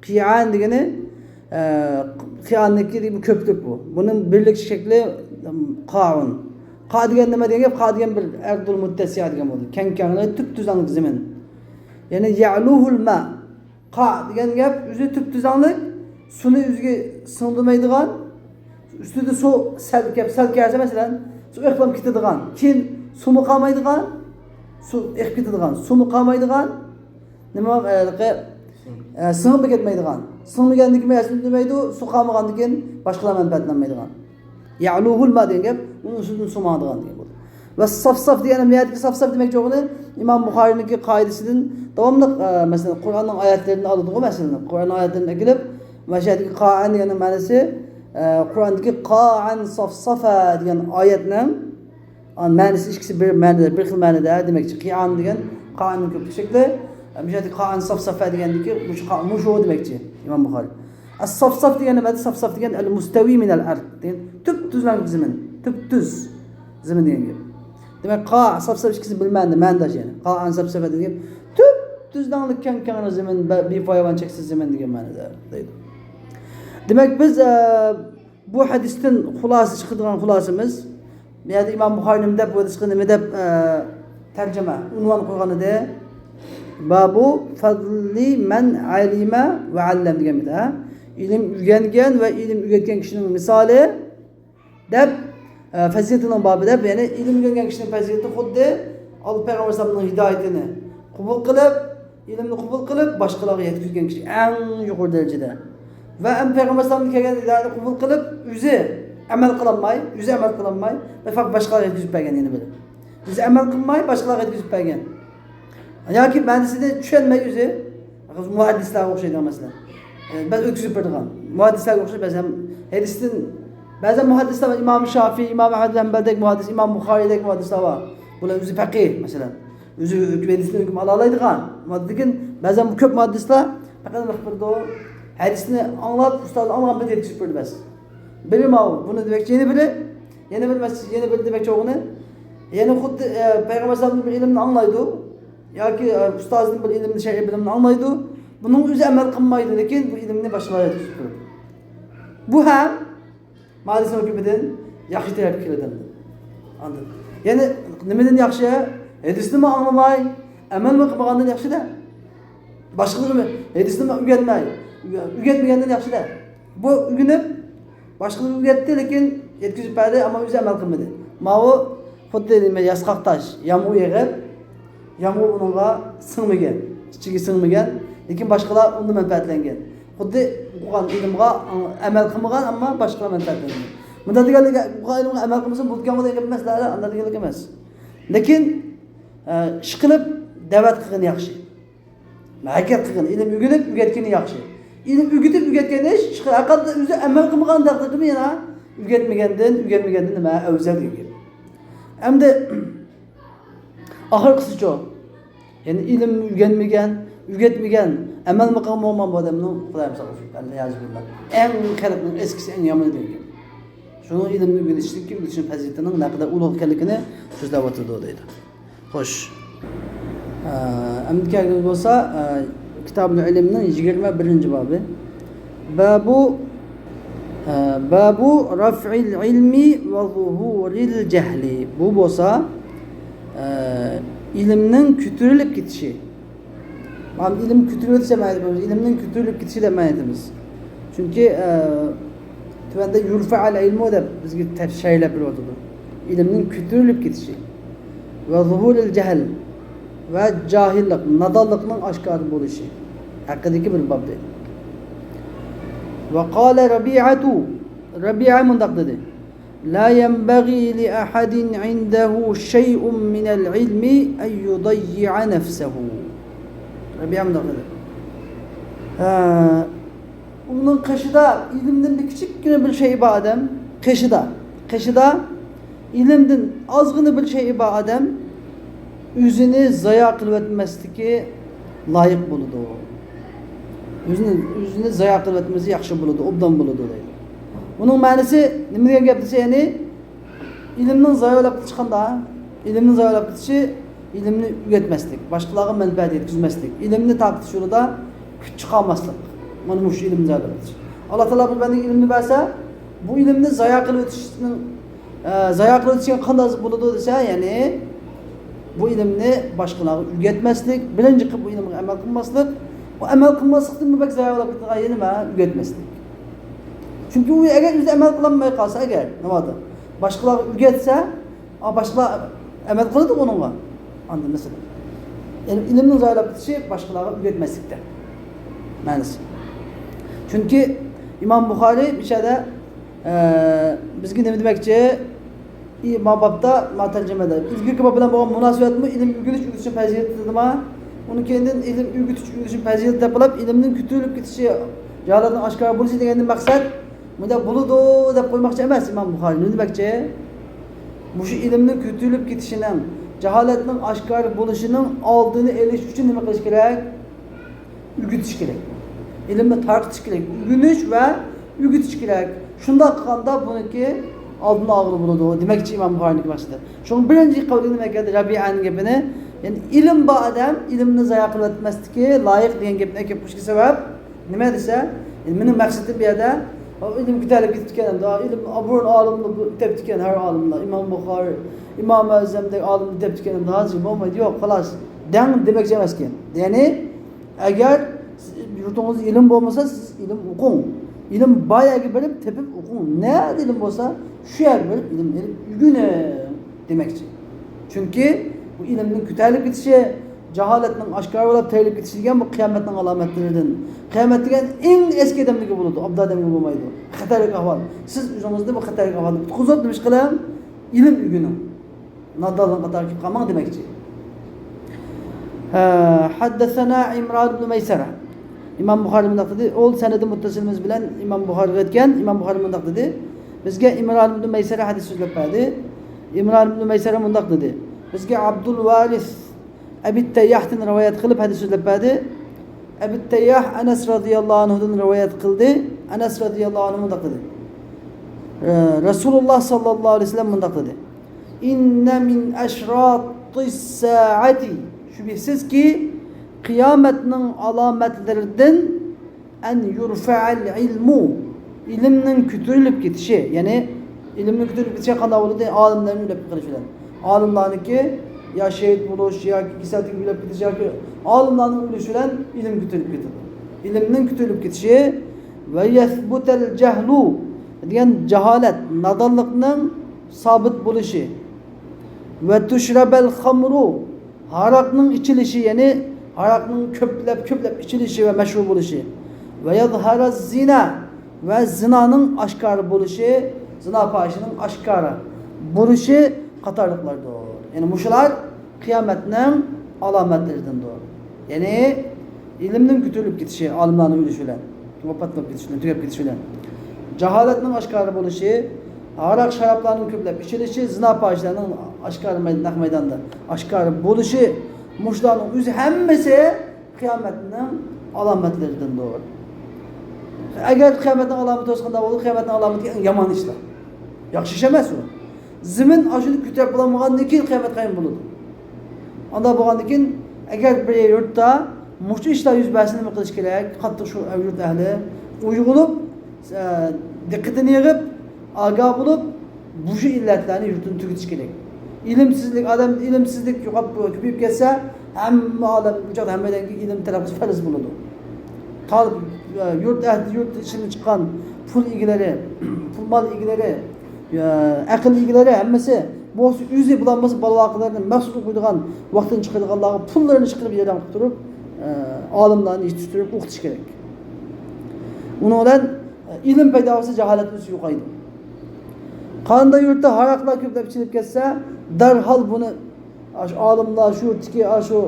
قيعان دېگىنى، ئە، قىئاننىڭكى بۇ كۆپلۈك بۇ. بۇنىڭ بىرلىك شەكلى، ئىم، قاعۇن. قاع دېگەن نېمە دېگەن گەپ؟ قاع دېگەن بىر ئەردۇل مۇتتەسىئە دېگەن بولىدۇ. كەڭ كەڭلىك، تۈپتۈزەڭلىك زېمىن. يەنى يعلوه الماء. قاع دېگەن گەپ ئۆزى تۈپتۈزەڭلىك، سۇنى ئۆزىگە سىڭدۈرمەيدىغان، ئۈستىدە سۇ سەل كەپ، سەل كەلسە مەسىلەن، سۇ ئېقىپ كېتىدىغان، كېيىن سۇمۇ قالمايدىغان، سۇ ئېقىپ كېتىدىغان، سۇمۇ قالمايدىغان، نېمە، ئە، ئە، سىڭىپمۇ كەتمەيدىغان. سىڭمىگەندىن كېيىن مەيەسىنى ئۈندىمەيدۇ، سۇ قالمىغاندىن كېيىن باشقىلار مەنپەئەتلەنمەيدىغان. يعلوه الماء دېگەن گەپ، ئۇنىڭ ئۈستىدىن سۇ ماڭىدىغان دېگەن بولىدۇ. ۋە سافساف دېگەن، نىھايەتتىكى سافساف دېمەكچى بولغىنى ئىمام بۇخارىينىڭكى قائىدىسىدىن داۋاملىق، ئە، مەسىلەن، قۇرئاننىڭ ئايەتلىرىنى ئالىدىغۇ، مەسىلەن، قۇرئاننىڭ ئايەتلىرىنى ئەكېلىپ، مەشەدىكى قائەن دېگەننىڭ مەنىسى، ئە، قۇرئاندىكى قائەن سافسافا دېگەن ئايەتنىڭ مەنىسى ئىككىسى بىر مەنىدە، بىر خىل مەنىدە دېمەكچى. قىئان دېگەن قائەننىڭ كۆپلۈك شەكلى، مۇشۇ يەردىكى قائەن سافسافا دېگەندىكى مۇشۇ قا-، مۇشۇ دېمەكچى ئىمام بۇخارىي. ئەس-سافساف دېگەن نېمە؟ سافساف دېگەن ئەل مۇستەۋى مىنەل ئەرد دېگەن تۈپتۈز زېمىن، تۈپتۈز زېمىن دېگەن گەپ. دېمەك، قا، سافساف ئىككىسى بىر مەنىدە، مەنىداش يەنى. قائەن سافسافا دېگەن گەپ تۈپتۈز داڭلىق كەڭ كەڭرى زېمىن، بە-، بىپايان چەكسىز زېمىن دېگەن مەنىدە دەيدۇ. دېمەك، بىز، ئە، بۇ ھەدىستىن خۇلاسە چىقىدىغان خۇلاسىمىز، بۇ يەردە ئىمام بۇخارىي نېمە دەپ، بۇ ھەدىسقا نېمە دەپ، ئە، تەرجىمە، ئۇنۋان قويغان ئىدى؟ بابۇ فەزلى مەن ئەلىمە ۋە ئەللەم دېگەن بىر، ھە؟ ئىلىم ئۆگەنگەن ۋە ئىلىم ئۆگەتكەن كىشىنىڭ مىسالى دەپ، ئە، پەزىلىتىنىڭ بابى دەپ، يەنى ئىلىم ئۆگەنگەن كىشىنىڭ پەزىلىتى خۇددى ئاللا پەيغەمبەر ئەلەيھىسسالامنىڭ ھىدايىتىنى قوبۇل قىلىپ، ئىلىمنى قوبۇل قىلىپ، باشقىلارغا يەتكۈزگەن كىشى ئەڭ يۇقىرى دەرىجىدە. ۋە ئەمدى پەيغەمبەر ئەلەيھىسسالامدىن كەلگەن ھىدايەتنى قوبۇل قىلىپ، ئۆزى ئەمەل قىلالماي، ئۆزى ئەمەل قىلالماي، بەلكى باشقىلارغا يەتكۈزۈپ بەرگەن يەنە بىر. ئۆزى ئەمەل قىلماي، باشقىلارغا يەتكۈزۈپ بەرگەن. ياكى مەنىسىنى چۈشەنمەي ئۆزى، مۇھەددىسلەرگە ئوخشايدىغان مەسىلەن. ئە، بەزى ئۆتكۈزۈپ بېرىدىغان. مۇھەددىسلەرگە ئوخشاش بەزەن ھەدىستىن، بەزەن مۇھەددىسلەر، ئىمام شافىي، ئىمام ئەھمەد بىن ھەمبەلدەك مۇھەددىس، ئىمام بۇخارىيدەك مۇھەددىسلەر بار. بۇلار ئۆزى پەقىھ، مەسىلەن. ئۆزى ھۆكۈم، ھەدىستىن ھۆكۈم ئالالايدىغان. لېكىن بەزەن بۇ كۆپ مۇھەددىسلەر پەقەت نېمە قىلىپ بېرىدۇ؟ ھەدىسنى ئاڭلاپ، ئۇستازى ئاڭلىغان بىر يەتكۈزۈپ بېرىدۇ بەس. بىرى ماۋۇ، بۇنى دېمەكچى يەنە بىرى، يەنە بىر مەس-، يەنە بىر دېمەكچى بولغىنى، يەنە خۇددى، ئە، پەيغەمبەر ئەلەيھىسسالامدىن بىر ئىلىمنى ئاڭلايدۇ ياكى، ئە، ئۇستازىدىن بىر ئىلىمنى، شەرئىي بىلىمنى ئاڭلايدۇ. بۇنىڭ ئۆزى ئەمەل قىلمايدۇ، لېكىن بۇ ئىلىمنى باشقىلارغا يەتكۈزۈپ تۇرىدۇ. بۇ ھەم مۇھەددىسنىڭ ھۆكمىدىن ياخشى تەرەپكە كېلىدۇ. ئاندىن يەنە نېمىدىن ياخشى؟ ھەدىسنىمۇ ئاڭلىماي، ئەمەلمۇ قىلمىغاندىن ياخشىدە. باشقىلىرىمۇ ھەدىسنىمۇ ئۆگەنمەي، ئۆگەتمىگەندىن ياخشىدە. بۇ ئۆگىنىپ، باشقىلارغا ئۆگەتتى، لېكىن يەتكۈزۈپ بەردى، ئەمما ئۆزى ئەمەل قىلمىدى. ماۋۇ خۇددى نېمە، ياسقاق تاش، يامغۇر يېغىپ، يامغۇر ئۇنىڭغا سىڭمىگەن، ئىچىگە سىڭمىگەن، لېكىن باشقىلار ئۇندىن مەنپەئەتلەنگەن. خۇددى ئوقۇغان ئىلىمغا ئەمەل قىلمىغان، ئەمما باشقىلار مەنپەئەتلەنگەن. مۇنداق دېگەنلىكى، ئوقۇغان ئىلىمغا ئەمەل قىلمىسا بولىدىغان گەپ ئەمەس، ئانداق دېگەنلىك ئەمەس. لېكىن، ئە، ئىشقىلىپ دەۋەت قىلغىنى ياخشى. ھەرىكەت قىلغىنى، ئىلىم ئۆگىنىپ ئۆگەتكىنى ياخشى. ئىلىم ئۆگىتىپ ئۆگەتكەن ئىش، ھەرقانداق ئۆزى ئەمەل قىلمىغان تەقدىردىمۇ يەنە ئۆگەتمىگەندىن، ئۆگەنمىگەندىن نېمە ئەۋزەل دېگەن گەپ. ئەمدى ئاخىرقىسىچۇ؟ يەنى ئىلىم ئۆگەنمىگەن، ئۆگەتمىگەن، ئەمەلمۇ قىلمىغان بۇ ئادەمنىڭ خۇدايىم ساقلىسۇن، ئەلئىيازۇ بىللا. ئەڭ خەلقنىڭ ئەسكىسى، ئەڭ يامىنى دېگەن گەپ. شۇنىڭ ئىلىمنى ئۆگىنىشلىككە، ئۆگىتىشنىڭ پەزىلىتىنىڭ نەقەدەر ئۇلۇغ ئىكەنلىكىنى سۆزلەۋاتىدۇ دەيدۇ. خوش. ئە، ئەمدى كەلگىنىمىز بولسا، ئە، كىتابۇل ئىلىمنىڭ يىگىرمە بىرىنچى بابى. بابۇ، ئە، بابۇ رەفئىل ئىلمى ۋە زۇھۇرىل جەھلى. بۇ بولسا، ئە، ئىلىمنىڭ كۆتۈرۈلۈپ كېتىشى. مانا ئىلىم كۆتۈرۈلۈپ كېتىشى دەپ مەنە ئېيتىمىز. ئىلىمنىڭ كۆتۈرۈلۈپ كېتىشى دەپ مەنە ئېيتىمىز. چۈنكى، ئە، تۆۋەندە يۇرفەئەل ئىلمۇ دەپ بىزگە تەپ-، شەرھلەپ بېرىۋاتىدۇ. ئىلىمنىڭ كۆتۈرۈلۈپ كېتىشى. ۋە زۇھۇرىل جەھل. ۋە جاھىللىق، نادانلىقنىڭ ئاشكارا بولۇشى ھەققىدىكى بىر باب دەيدۇ. ۋە قالە رەبىئەتۇ. رەبىئە مۇنداق دېدى. لا ينبغي لأحد عنده شيء من العلم أن يضيع نفسه. رەبىئە مۇنداق دېدى. ھە، ئۇنىڭ قېشىدا ئىلىمدىن بىر كىچىككىنە بىر شەيئى بار ئادەم، قېشىدا، قېشىدا ئىلىمدىن ئازغىنە بىر شەيئى بار ئادەم ئۆزىنى زايا قىلىۋەتمەسلىكى لايىق بولىدۇ. ئۆزىنى، ئۆزىنى زايا قىلىۋەتمىسە ياخشى بولىدۇ، ئوبدان بولىدۇ دەيدۇ. بۇنىڭ مەنىسى نېمە دېگەن گەپ دېسە، يەنى ئىلىمنىڭ زايا بولۇپ كېتىشى قانداق؟ ئىلىمنىڭ زايا بولۇپ كېتىشى، ئىلىمنى ئۆگەتمەسلىك، باشقىلارغا مەنپەئەت يەتكۈزمەسلىك، ئىلىمنى تارقىتىش يولىدا كۈچ چىقارماسلىق. مانا مۇشۇ ئىلىمنى زايا قىلىۋېتىش. ئاللا تائالا بىر بەندىگە ئىلىمنى بەرسە، بۇ ئىلىمنى زايا قىلىۋېتىشنىڭ، ئە، زايا قىلىۋېتىشكە قانداق بولىدۇ دېسە، يەنى بۇ ئىلىمنى باشقىلارغا ئۆگەتمەسلىك، بىرىنچى قىلىپ بۇ ئىلىمگە ئەمەل قىلماسلىق، بۇ ئەمەل قىلماسلىقتىن بەك زايا بولۇپ كېتىدىغان يەنە نېمە؟ ئۆگەتمەسلىك. چۈنكى ئۇ ئەگەر ئۆزى ئەمەل قىلالماي قالسا، ئەگەر ناۋادا باشقىلارغا ئۆگەتسە، ئا، باشقىلار ئەمەل قىلىدۇ ئۇنىڭغا. ئاندىن مەسىلەن، يەنى ئىلىمنىڭ زايا بولۇپ كېتىشى باشقىلارغا ئۆگەتمەسلىكتە مەنىسى. چۈنكى ئىمام بۇخارىي بىر يەردە، ئە، بىزگە نېمە دېمەكچى؟ ئى، ما بابتا، ما تەرجىمىدە ئىلگىرىكى باب بىلەن بولغان مۇناسىۋەتمۇ ئىلىم ئۆگىنىش، ئۆگىتىشنىڭ پەزىلىتى دېدىما؟ ئۇنىڭ كېيىندىن ئىلىم ئۆگىتىش، ئۆگىتىشنىڭ پەزىلىتى دەپ قىلىپ، ئىلىمنىڭ كۆتۈرۈلۈپ كېتىشى، جاھالەتنىڭ ئاشكارا بولۇشى دېگەندىن مەقسەت مۇنداق بولىدۇ دەپ قويماقچى ئەمەس ئىمام بۇخارىي. نېمە دېمەكچى؟ مۇشۇ ئىلىمنىڭ كۆتۈرۈلۈپ كېتىشىنىڭ، جاھالەتنىڭ ئاشكارا بولۇشىنىڭ ئالدىنى ئېلىش ئۈچۈن نېمە قىلىش كېرەك؟ ئۆگىتىش كېرەك. ئىلىمنى تارقىتىش كېرەك. ئۆگىنىش ۋە ئۆگىتىش كېرەك. شۇنداق قىلغاندا بۇنىڭكى ئالدىنى ئالغىلى بولىدۇ. دېمەكچى ئىمام بۇخارىينىڭكى مەقسىتى. شۇڭا بىرىنچى قەۋلىنى مەن ئەكەلدى رەبىئەنىڭ گېپىنى. يەنى ئىلىم بار ئادەم ئىلىمنى زايا قىلىۋەتمەسلىكى لايىق دېگەن گەپنى ئەكەپ قوشقان سەۋەب نېمە دېسە، يەنى مېنىڭ مەقسىتىم بۇ يەردە، ئىلىم كۆتەرىلىپ كېتىپتىكەن ئەمدى، ئىلىم ئابۇرۇن ئالىملار دەپتىكەن ھەر ئالىملار، ئىمام بۇخارىي، ئىمام ئەزەمدەك ئالىملار دەپتىكەن ئەمدى، ھازىر بولمايدۇ، يوق، خالاس. دەڭ دېمەكچى ئەمەسكەن. يەنى، ئەگەر يۇرتىڭىزدا ئىلىم بولمىسا، سىز ئىلىم ئوقۇڭ. ئىلىم بار يەرگە بېرىپ تېپىپ ئوقۇڭ. نەدە ئىلىم بولسا، شۇ يەرگە بېرىپ ئىلىم ئېلىپ ئۆگىنىڭ دېمەكچى. چۈنكى بۇ ئىلىمنىڭ كۆتۈرۈلۈپ كېتىشى، جاھالەتنىڭ ئاشكارا بولۇپ تېرىلىپ كېتىشى دېگەن بۇ قىيامەتنىڭ ئالامەتلىرىدىن. قىيامەت دېگەن ئەڭ ئەسكى ئادەملەرگە بولىدۇ، ئابدال ئادەمگە بولمايدۇ. خەتەرلىك ئەھۋال. سىز ئۆزىڭىزنى بۇ خەتەرلىك ئەھۋالدىن قۇتقۇزۇپ نېمە ئىش قىلىڭ؟ ئىلىم ئۆگىنىڭ. نادانلىق قاتارىغا كىرىپ قالماڭ دېمەكچى. ھە، حدثنا عمران بن ميسرة. ئىمام بۇخارىي مۇنداق دېدى، ئۇ سەنىدى مۇتتەسىلىمىز بىلەن ئىمام بۇخارىيغا يەتكەن، ئىمام بۇخارىي مۇنداق دېدى، بىزگە ئىمران ئىبن مەيسەرە ھەدىس سۆزلەپ بەردى. ئىمران ئىبن مەيسەرە مۇنداق دېدى، بىزگە ئابدۇل ۋارىس ئەبى تەيياھتىن رىۋايەت قىلىپ ھەدىس سۆزلەپ بەردى. ئەبى تەيياھ ئەنەس رەزىياللاھۇ ئەنھۇدىن رىۋايەت قىلدى. ئەنەس رەزىياللاھۇ ئەنھۇ مۇنداق دېدى، رەسۇلۇللاھ ساللاللاھۇ ئەلەيھى ۋەسەللەم مۇنداق دېدى، إن من أشراط الساعة، شۈبھىسىزكى، قىيامەتنىڭ ئالامەتلىرىدىن أن يرفع العلم، ئىلىمنىڭ كۆتۈرۈلۈپ كېتىشى، يەنى ئىلىمنىڭ كۆتۈرۈلۈپ كېتىشى قانداق بولىدۇ؟ ئالىملارنىڭ ئۆلۈپ قېلىشى بىلەن. ئالىملارنىڭكى يا شېھىت بولۇش، ياكى كېسەلدىن ئۆلۈپ كېتىش، ياكى ئالىملارنىڭ ئۆلۈشى بىلەن ئىلىم كۆتۈرۈلۈپ كېتىدۇ. ئىلىمنىڭ كۆتۈرۈلۈپ كېتىشى، ويثبت الجهل دېگەن جاھالەت، نادانلىقنىڭ سابىت بولۇشى، وتشرب الخمر، ھاراقنىڭ ئىچىلىشى، يەنى ھاراقنىڭ كۆپلەپ، كۆپلەپ ئىچىلىشى ۋە مەشھۇر بولۇشى، ويظهر الزنا، ۋە زىنانىڭ ئاشكارا بولۇشى، زىنا پاھىشىنىڭ ئاشكارا بولۇشى قاتارلىقلاردۇر. يەنى مۇشۇلار قىيامەتنىڭ ئالامەتلىرىدىندۇر. يەنى ئىلىمنىڭ كۆتۈرۈلۈپ كېتىشى، ئالىملارنىڭ ئۆلۈشى بىلەن، ۋاپات بولۇپ كېتىشى بىلەن، تۈگەپ كېتىشى بىلەن، جاھالەتنىڭ ئاشكارا بولۇشى، ھاراق شارابلارنىڭ كۆپلەپ ئىچىلىشى، زىنا پاھىشىلەرنىڭ ئاشكارا مەي-، نەق مەيداندا ئاشكارا بولۇشى، مۇشۇلارنىڭ ئۆزى ھەممىسى قىيامەتنىڭ ئالامەتلىرىدىندۇر. ئەگەر قىيامەتنىڭ ئالامىتى بولسا قانداق بولىدۇ؟ قىيامەتنىڭ ئالامىتى ئەڭ يامان ئىشلار. ياخشى ئىش ئەمەس ئۇ. زېمىن ئاشۇنى كۆتۈرۈپ بولالمىغاندىن كېيىن قىيامەت قايان بولىدۇ. ئانداق بولغاندىن كېيىن، ئەگەر بىر يۇرتتا مۇشۇ ئىشلار يۇز بەرسە نېمە قىلىش كېرەك؟ قاتتىق شۇ يۇرت ئەھلى ئويغىنىپ، ئە، دىققىتىنى يىغىپ، ئاگاھ بولۇپ، مۇشۇ ئىللەتلەرنى يۇرتتىن تۈگىتىش كېرەك. ئىلىمسىزلىك، ئادەم ئىلىمسىزلىك يوقاپ، كۆپىيىپ كەتسە، ھەممە ئادەم، بۇ چاغدا ھەممەيلەنگە ئىلىم تەلەپپۇز پەرز بولىدۇ. تالىپ، يۇرت ئەھلى، يۇرت ئىچىدىن چىققان پۇل ئىگىلىرى، پۇل مال ئىگىلىرى، ئەقىل ئىگىلىرى ھەممىسى بولسا ئۆزى بولالمىسا بالىۋاقلىرىنى مەخسۇس ئوقۇيدىغان ۋاقتىنى چىقىرىدىغانلارغا پۇللىرىنى چىقىرىپ ياردەم قىلىپ تۇرۇپ، ئالىملارنى يېتىشتۈرۈپ ئوقۇتۇش كېرەك. ئۇنىڭ بىلەن ئىلىم پەيدا بولسا، جاھالەت ئۆزى يوقايدۇ. قانداق يۇرتتا ھاراقلار كۆپلەپ ئىچىلىپ كەتسە، دەرھال بۇنى ئاشۇ ئالىملار، شۇ يۇرتتىكى ئاشۇ،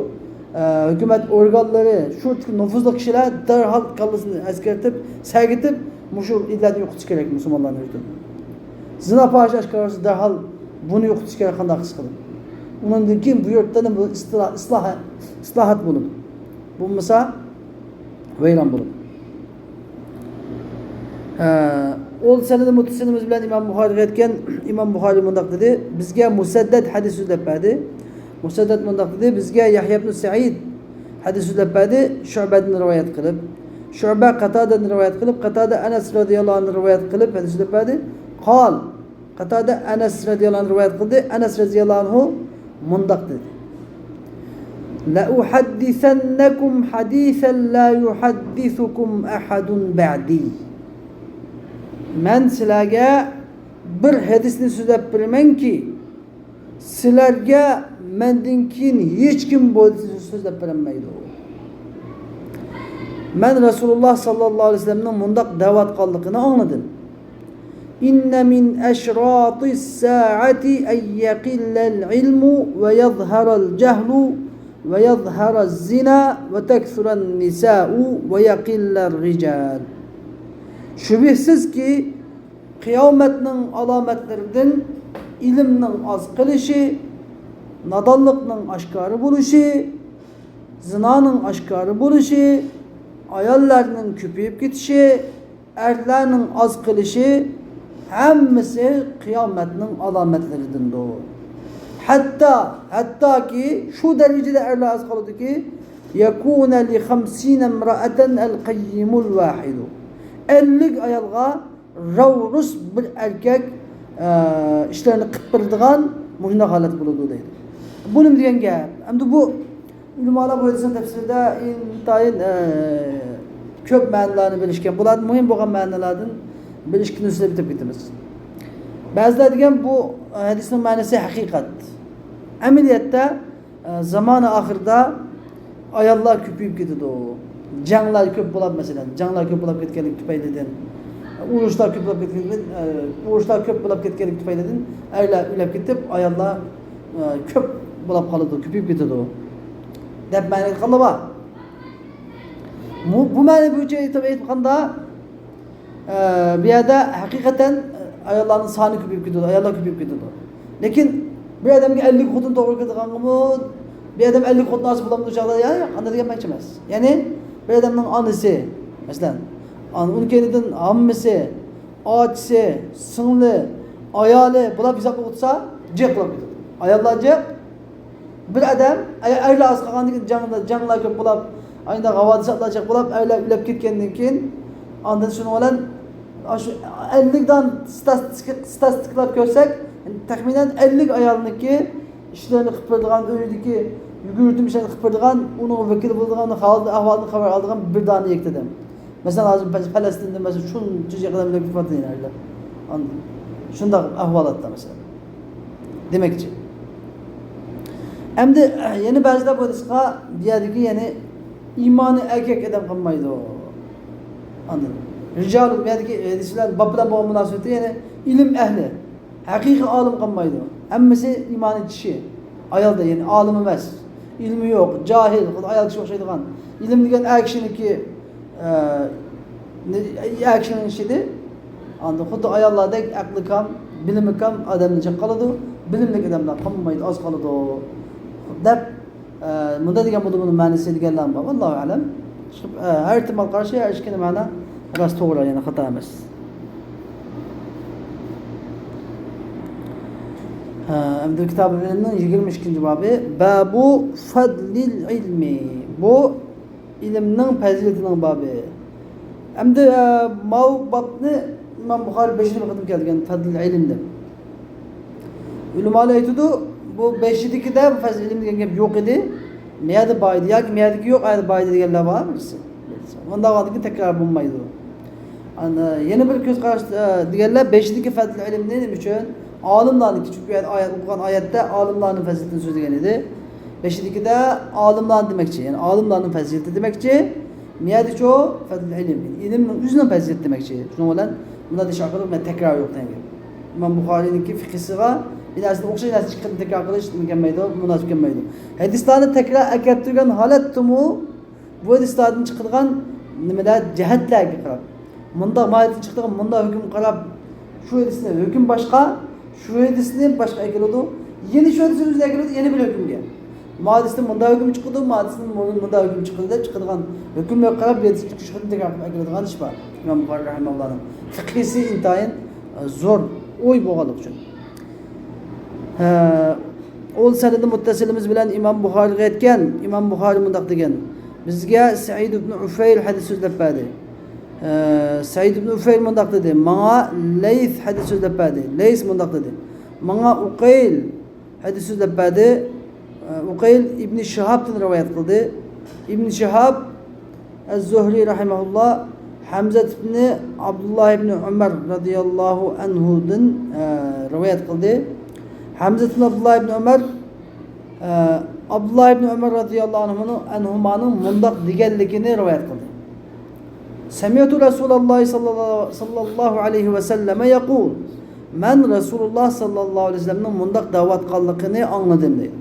ئە، ھۆكۈمەت ئورگانلىرى، شۇ يۇرتتىكى نوفۇزلۇق كىشىلەر دەرھال كاللىسىنى ئەسكەرتىپ، سەگىتىپ، مۇشۇ ئىللەتنى يوقىتىش كېرەك مۇسۇلمانلارنىڭ يۇرتىدىن. زىنا پاھىشە ئاشكارا بولسا، دەرھال بۇنى يوقىتىش كېرەك، قانداق قىلسا قىلىپ. ئۇنىڭدىن كېيىن بۇ يۇرتتا نېمە بولىدۇ؟ ئىسلا-، ئىسلاھا-، ئىسلاھات بولىدۇ. بولمىسا، ۋەيران بولىدۇ. ھە، ئۇ سەنىدى مۇتتەسىلىمىز بىلەن ئىمام بۇخارىيغا يەتكەن. ئىمام بۇخارىي مۇنداق دېدى، بىزگە مۇسەددەد ھەدىس سۆزلەپ بەردى. مۇسەددەد مۇنداق دېدى، بىزگە يەھيا ئىبنى سەئىد ھەدىس سۆزلەپ بەردى، شۇئبەدىن رىۋايەت قىلىپ. شۇئبە قاتادىدىن رىۋايەت قىلىپ، قاتادە ئەنەس رەزىياللاھۇ ئەنھۇدىن رىۋايەت قىلىپ ھەدىس سۆزلەپ بەردى. قال، قاتادە ئەنەس رەزىياللاھۇ ئەنھۇ رىۋايەت قىلدى. ئەنەس رەزىياللاھۇ ئەنھۇ مۇنداق دېدى، لەئۇھەددىسەننەكۇم ھەدىسەن لا يۇھەددىسۇكۇم ئەھەدۇن بەئدى. مەن سىلەرگە بىر ھەدىسنى سۆزلەپ بېرىمەنكى، سىلەرگە مەندىن كېيىن ھېچكىم بۇ ھەدىسنى سۆزلەپ بېرەلمەيدۇ. مەن رەسۇلۇللاھ ساللاللاھۇ ئەلەيھى ۋەسەللەمنىڭ مۇنداق دەۋاتقانلىقىنى ئاڭلىدىم. إن من أشراط الساعة أن يقل العلم ويظهر الجهل ويظهر الزنا وتكثر النساء ويقل الرجال. شۈبھىسىزكى، قىيامەتنىڭ ئالامەتلىرىدىن ئىلىمنىڭ ئاز قېلىشى، نادانلىقنىڭ ئاشكارا بولۇشى، زىنانىڭ ئاشكارا بولۇشى، ئاياللارنىڭ كۆپىيىپ كېتىشى، ئەرلەرنىڭ ئاز قېلىشى، ھەممىسى قىيامەتنىڭ ئالامەتلىرىدىندۇر. ھەتتا، ھەتتاكى شۇ دەرىجىدە ئەرلەر ئاز قالىدۇكى، يكون لخمسين امرأة القيم الواحد. ئەللىك ئايالغا راۋرۇس بىر ئەركەك، ئە، ئىشلارنى قىلىپ بېرىدىغان مۇشۇنداق ھالەت بولىدۇ دەيدۇ. بۇ نېمە دېگەن گەپ؟ ئەمدى بۇ ئۆلىمالار بۇ ھەدىسنىڭ تەپسىرىدە ئىنتايىن، ئە، كۆپ مەنىلەرنى بېرىشكەن. بۇلاردىن مۇھىم بولغان مەنىلەردىن بىر ئىككىنى سۆزلەپ ئۆتۈپ كېتىمىز. بەزىلەر دېگەن بۇ ھەدىسنىڭ مەنىسى ھەقىقەت. ئەمەلىيەتتە، ئە، زامانە ئاخىرىدا ئاياللار كۆپىيىپ كېتىدۇ. جەڭلەر كۆپ بولۇپ، مەسىلەن، جەڭلەر كۆپ بولۇپ كەتكەنلىكى تۈپەيلىدىن، ئۇرۇشلار كۆپ بولۇپ كەتكەنلىكى، ئە، ئۇرۇشلار كۆپ بولۇپ كەتكەنلىكى تۈپەيلىدىن ئەرلەر ئۆلۈپ كېتىپ، ئاياللار، ئە، كۆپ بولۇپ قالىدۇ، كۆپىيىپ كېتىدۇ، دەپ مەنە ئېيتقانلار بار. بۇ، بۇ مەنە بويىچە ئېيتىپ، ئېيتقاندا، ئە، بۇ يەردە ھەقىقەتەن ئاياللارنىڭ سانى كۆپىيىپ كېتىدۇ، ئاياللار كۆپىيىپ كېتىدۇ. لېكىن بىر ئادەمگە ئەللىك خوتۇن توغرا كېلىدىغانغىمۇ، بىر ئادەم ئەللىك خوتۇن ئالسا بولامدۇ چاغدا؟ يا، يا، ئانداق دېگەن مەنچە ئەمەس. يەنى بىر ئادەمنىڭ ئانىسى، مەسىلەن، ئان-، ئۇنىڭ كەينىدىن ھاممىسى، ئاچىسى، سىڭلى، ئايالى، بۇلار ھېسابقا ئوتسا جىق بولۇپ كېتىدۇ. ئاياللار جىق، بىر ئادەم، ئەگەر ئەرلەر ئاز قالغاندىن كېيىن جەڭ-، جەڭلەر كۆپ بولاپ، ئايندا ھاۋادىساتلار جىق بولاپ، ئەرلەر ئۆلۈپ كەتكەندىن كېيىن، ئاندىن شۇنىڭ بىلەن، ئاشۇ ئەللىك دان ستاتىستىك-، ستاتىستىكىلار كۆرسەك، تەخمىنەن ئەللىك ئايالنىڭكى ئىشلىرىنى قىلىپ بېرىدىغان، ئۆيىدىكى يۈگۈرتۈم ئىشلىرىنى قىلىپ بېرىدىغان، ئۇنىڭ ۋەكىلى بولىدىغان، ھالىدىن ئەھۋالىدىن خەۋەر ئالىدىغان بىر دانە يەكتە ئادەم. مەسىلەن، ھازىر پەس-، پەلەستىندە، مەسىلەن، شۇنچە يىغىن ئۆلۈپ كېتىۋاتىدۇ يەنە ئەرلەر. ئان-، شۇنداق ئەھۋالاتتا، مەسىلەن. دېمەكچى. ئەمدى، يەنە بەزىلەر بۇ ھەدىسقا، بۇ يەردىكى، يەنى ئىمانى ئەركەك ئادەم قالمايدۇ. ئاندىن، رىجال، بۇ يەردىكى ھەدىس بىلەن، باب بىلەن بولغان مۇناسىۋىتى، يەنى ئىلىم ئەھلى. ھەقىقىي ئالىم قالمايدۇ. ھەممىسى ئىمانى چىشى. ئايالدا، يەنى ئالىم ئەمەس. ئىلمى يوق، جاھىل، خۇددى ئايال كىشىگە ئوخشايدىغان. ئىلىم دېگەن ئەر كىشىنىڭكى، ئە، ئەر كىشىنىڭ ئىشىدە. ئاندىن خۇددى ئاياللاردەك ئەقلى كام، بىلىمى كام ئادەمنى جىق قالىدۇ. بىلىملىك ئادەملەر قالمايدۇ، ئاز قالىدۇ. دەپ، ئە، مۇنداق دېگەن بولدى، بۇنىڭ مەنىسى دېگەنلەر بار. ۋاللاھۇ ئەلەم. ئە، ھەر ئېھتىمال قارشى، ھەر ئىككىنى مەنە راست، توغرا، يەنى خاتا ئەمەس. ھە، ئەمدى كىتابۇل ئىلمنىڭ يىگىرمە ئىككىنچى بابى، بابۇ فەدلىل ئىلمى. بۇ ئىلىمنىڭ پەزىلىتىنىڭ بابى. ئەمدى، ئە، ماۋۇ بابنى ئىمام بۇخارى بەشىنچى قېتىم كەلتۈرگەن، فەدلىل ئىلىم دەپ. ئۆلىمالار ئېيتىدۇ، بۇ بېشىدىكىدە بۇ فەزلىل ئىلىم دېگەن گەپ يوق ئىدى. مەيەردە بار ئىدى ياكى مەيەردىكى يوق، ئايەردە بار ئىدى دېگەنلەر بار بىرسى. ئۇنداق بولغاندىن كېيىن تەكرار بولمايدۇ. ئانا، يەنە بىر كۆز قاراش، ئە، دېگەنلەر بېشىدىكى فەزلىل ئىلىمنى نېمە ئۈچۈن؟ ئالىملارنىڭكى، چۈنكى ئايەت، ئوقۇغان ئايەتتە ئالىملارنىڭ پەزىلىتىنى سۆزلىگەن ئىدى. بېشىدىكىدە ئالىملارنى دېمەكچى، يەنى ئالىملارنىڭ پەزىلىتى دېمەكچى. مەيەردىچۇ فەزلىل ئىلىم، ئىلىمنىڭ ئۆزىنىڭ پەزىلىتى دېمەكچى. شۇنىڭ بىلەن مۇنداق دېيىش ئارقىلىق مەن تەكرار يوق دېگەن گەپ. ئىمام بۇخارىينىڭكى فىقھىسىغا بىر نەرسىنى ئوخشاش نەرسە ئىككى قېتىم تەكرار قىلىش نېمە كەلمەيدۇ، مۇناسىپ كەلمەيدۇ. ھەدىسلارنى تەكرار ئەكەپ تۇرغان ھالەتتىمۇ بۇ ھەدىسلاردىن چىقىدىغان نېمىلەر، جەھەتلەرگە قاراپ، مۇنداق ماھىيەتتىن چىقىدىغان مۇنداق ھۆكۈم قاراپ، شۇ ھەدىسنى ھۆكۈم باشقا، شۇ ھەدىسنى باشقا ئەكېلىدۇ، يەنە شۇ ھەدىسنى ئۆزىنى ئەكېلىدۇ، يەنە بىر ھۆكۈمگە. ما ھەدىستىن مۇنداق ھۆكۈم چىقىدۇ، ما ھەدىستىن مۇ-، مۇنداق ھۆكۈم چىقىدۇ دەپ چىقىدىغان ھۆكۈملەرگە قاراپ، بىر ھەدىسنى ئىككى، ئۈچ قېتىم تەكرار قىلىپ ئەكېلىدىغان ئىش بار. ئىمام بۇخارى رەھىمەھۇللاھنىڭ فىقھىسى ئىنتايىن، ئە، زور ئوي بولغانلىقى ئۈچۈن. ھە، ئۇ سەنەدى مۇتتەسىلىمىز بىلەن ئىمام بۇخارىغا يەتكەن، ئىمام بۇخارى مۇنداق دېگەن، بىزگە سەئىد ئىبن ئۇفەيل ھەدىس سۆزلەپ بەردى. ھە، سەئىد ئىبن ئۇفەيل مۇنداق دېدى، ماڭا لەيس ھەدىس سۆزلەپ بەردى. لەيس مۇنداق دېدى، ماڭا ئۇقەيل ھەدىس سۆزلەپ بەردى. ئۇقەيل ئىبنى شىھابتىن رىۋايەت قىلدى. ئىبنى شىھاب ئەز-زۇھرى رەھىمەھۇللا ھەمزە ئىبنى ئابدۇللا ئىبنى ئۆمەر رەزىياللاھۇ ئەنھۇدىن، ئە، رىۋايەت قىلدى. ھەمزە ئىبنى ئابدۇللا ئىبنى ئۆمەر، ئە، ئابدۇللا ئىبنى ئۆمەر رەزىياللاھۇ ئەنھۇنىڭ، ئەنھۇمانىڭ مۇنداق دېگەنلىكىنى رىۋايەت قىلدى. سەمىئتۇ رەسۇلاللاھى ساللاللاھۇ، ساللاللاھۇ ئەلەيھى ۋەسەللەمە يەقۇل. مەن رەسۇلۇللا ساللاللاھۇ ئەلەيھى ۋەسەللەمنىڭ مۇنداق دەۋاتقانلىقىنى ئاڭلىدىم، دەيدۇ.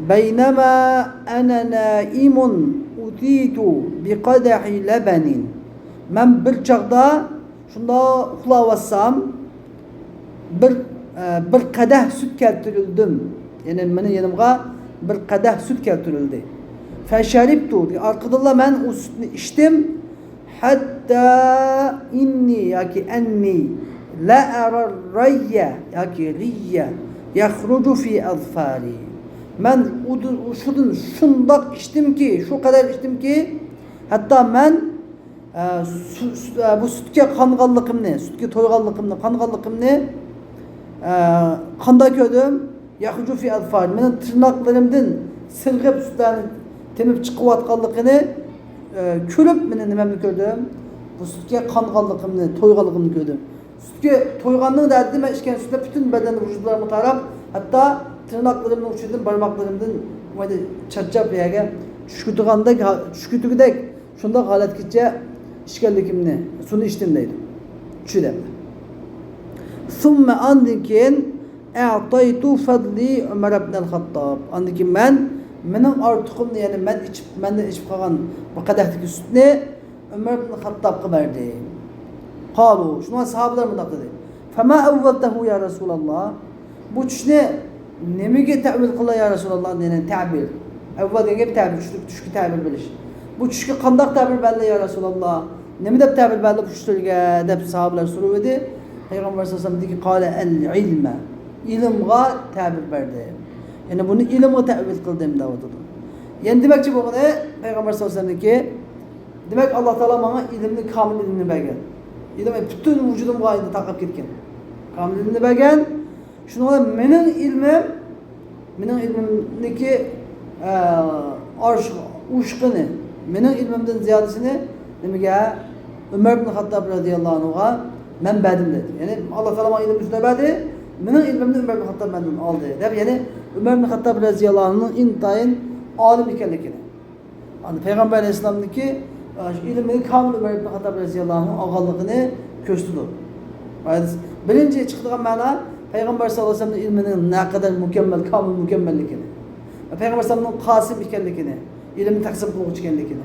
بەينەما ئەنە نائىمۇن ئۇتىيتۇ بىقەدەھى لەبەنىن. مەن بىر چاغدا شۇنداق ئۇخلاۋاتسام، بىر، ئە، بىر قەدەھ سۈت كەلتۈرۈلدۈم. يەنى مېنىڭ يېنىمغا بىر قەدەھ سۈت كەلتۈرۈلدى. فەشەرىبتۇ، ئارقىدىنلا مەن ئۇ سۈتنى ئىچتىم. ھەتتا ئىننى ياكى ئەننى لەئەرەر رەييە ياكى رىييە يەخرۇجۇ فى ئەزفارى. مەن ئۇدۇ-، شۇدىن شۇنداق ئىچتىمكى، شۇ قەدەر ئىچتىمكى، ھەتتا مەن ئە، سۈ-، سۈ-، ئە، بۇ سۈتكە قانغانلىقىمنى، سۈتكە تويغانلىقىمنى، قانغانلىقىمنى، ئە، قانداق كۆردۈم؟ يەخرۇجۇ فى ئەزفار. مېنىڭ تىرناقلىرىمدىن سىڭىپ سۈتلەرنى تېمىپ چىقىۋاتقانلىقىنى، ئە، كۆرۈپ، مېنى نېمەمنى كۆردۈم؟ بۇ سۈتكە قانغانلىقىمنى، تويغانلىقىمنى كۆردۈم. سۈتكە تويغاننىڭ دەردى مەن ئىچكەن سۈتلەر پۈتۈن بەدەن ۋۇجۇدلىرىمغا تاراپ، ھەتتا تىرناقلىرىمنىڭ ئۇچىدىن، بارماقلىرىمدىن مانا چارچاپ يەرگە چۈشكۈدىغاندەك، چۈشكۈدىگۈدەك شۇنداق ھالەتكىچە ئىچكەنلىكىمنى، سۇنى ئىچتىم دەيدۇ. چۈشىدە. ثم، ئاندىن كېيىن، أعطيت فضلي عمر بن الخطاب. ئاندىن كېيىن مەن مېنىڭ ئارتۇقۇمنى، يەنى مەن ئىچىپ، مەندىن ئىچىپ قالغان بۇ قەدەھتىكى سۈتنى ئۆمەر ئىبن خەتتابقا بەردى. قالۇ، شۇنىڭ ساھابىلەر مۇنداق دېدى: فما أولته يا رسول الله؟ بۇ چۈشنى نېمىگە تەئۋىل قىلدى يا رەسۇلاللا؟ يەنى تەبىر. ئەۋۋەل دېگەن گەپ تەبىر، چۈشكە، چۈشكە تەبىر بېرىش. بۇ چۈشكە قانداق تەبىر بەردى يا رەسۇلاللا؟ نېمە دەپ تەبىر بەردى بۇ چۈشلەرگە؟ دەپ ساھابىلەر سورىۋىدى. پەيغەمبەر سەللەللاھۇ ئەلەيھى ۋەسەللەم دېدىكى، قالە ئەل ئىلمە. ئىلىمغا تەبىر بەردى. يەنى بۇنى ئىلىمغا تەئۋىل قىلدىم دەۋاتىدۇ. يەنى دېمەكچى بولغىنى، پەيغەمبەر سەللەللاھۇ ئەلەيھى ۋەسەللەمدىكى، دېمەك، ئاللا تائالا ماڭا ئىلىمنى، كامىل ئىلىمنى بەرگەن. ئىلىم پۈتۈن ۋۇجۇدۇمغا ئەمدى تارقاپ كەتكەن. كامىل ئىلىمنى بەرگەن. شۇنىڭ بىلەن مېنىڭ ئىلمىم، مېنىڭ ئىلمىمنىڭكى، ئە، ئارش-، ئوشۇقىنى، مېنىڭ ئىلمىمدىن زىيادىسىنى نېمىگە؟ ئۆمەر ئىبن خەتتاب رەزىياللاھۇ ئەنھۇغا مەن بەردىم دېدى. يەنى ئاللا تائالا ماڭا ئىلىم ئۈستىدە بەردى، مېنىڭ ئىلمىمنى ئۆمەر ئىبن خەتتاب مەندىن ئالدى دەپ، يەنى ئۆمەر ئىبن خەتتاب رەزىياللاھۇ ئەنھۇنىڭ ئىنتايىن ئالىم ئىكەنلىكىنى، ئاندىن پەيغەمبەر ئەلەيھىسسالامنىڭكى، ئە، شۇ ئىلمىنى كامىل ئۆمەر ئىبن خەتتاب رەزىياللاھۇ ئەنھۇ ئالغانلىقىنى كۆرسىتىدۇ. بىرىنچى چىقىدىغان مەنا پەيغەمبەر سەللەللاھۇ ئەلەيھى ۋەسەللەمنىڭ ئىلمىنىڭ نەقەدەر مۇكەممەل، كامىل مۇكەممەللىكىنى، پەيغەمبەر ئەلەيھىسسالامنىڭ قاسىم ئىكەنلىكىنى، ئىلىمنى تەقسىم قىلغۇچى ئىكەنلىكىنى.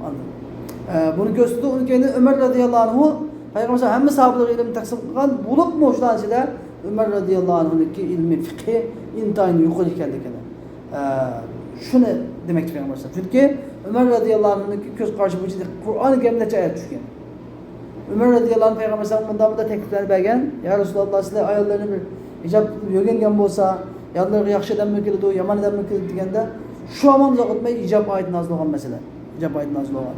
ئاندىن، ئە، بۇنى كۆرسىتىدۇ. ئۇنىڭ كەينىدىن ئۆمەر رەزىياللاھۇ ئەنھۇ پەيغەمبەر ھەممە ساھابىلەرگە ئىلىم تەقسىم قىلغان بولۇپمۇ، شۇلارنىڭ ئىچىدە ئۆمەر رەزىياللاھۇ ئەنھۇنىڭكى ئىلمىي فىقھى ئىنتايىن يۇقىرى ئىكەنلىكىنى، ئە، شۇنى دېمەكچى پەيغەمبەر ئەلەيھىسسالام. چۈنكى ئۆمەر رەزىياللاھۇ ئەنھۇنىڭكى كۆز قارىشى بويىچە قۇرئان كەرىمدە نەچچە ئايەت چۈشكەن. ئۆمەر رەزىياللاھۇ ئەنھۇ پەيغەمبەر ئەلەيھىسسالامغا مۇنداق، مۇنداق تەكلىپلەرنى بەرگەن، يا رەسۇلاللاھ، سىلەر ئاياللىرىنى بىر ھىجاب قىلىپ يۈرگەن بولسا، يانلىرىغا ياخشى ئادەممۇ كېلىدۇ، يامان ئادەممۇ كېلىدۇ دېگەندە، شۇ ھامان ئۇزاق ئۆتمەي ھىجاب ئايىتى نازىل بولغان مەسىلەن. ھىجاب ئايىتى نازىل بولغان.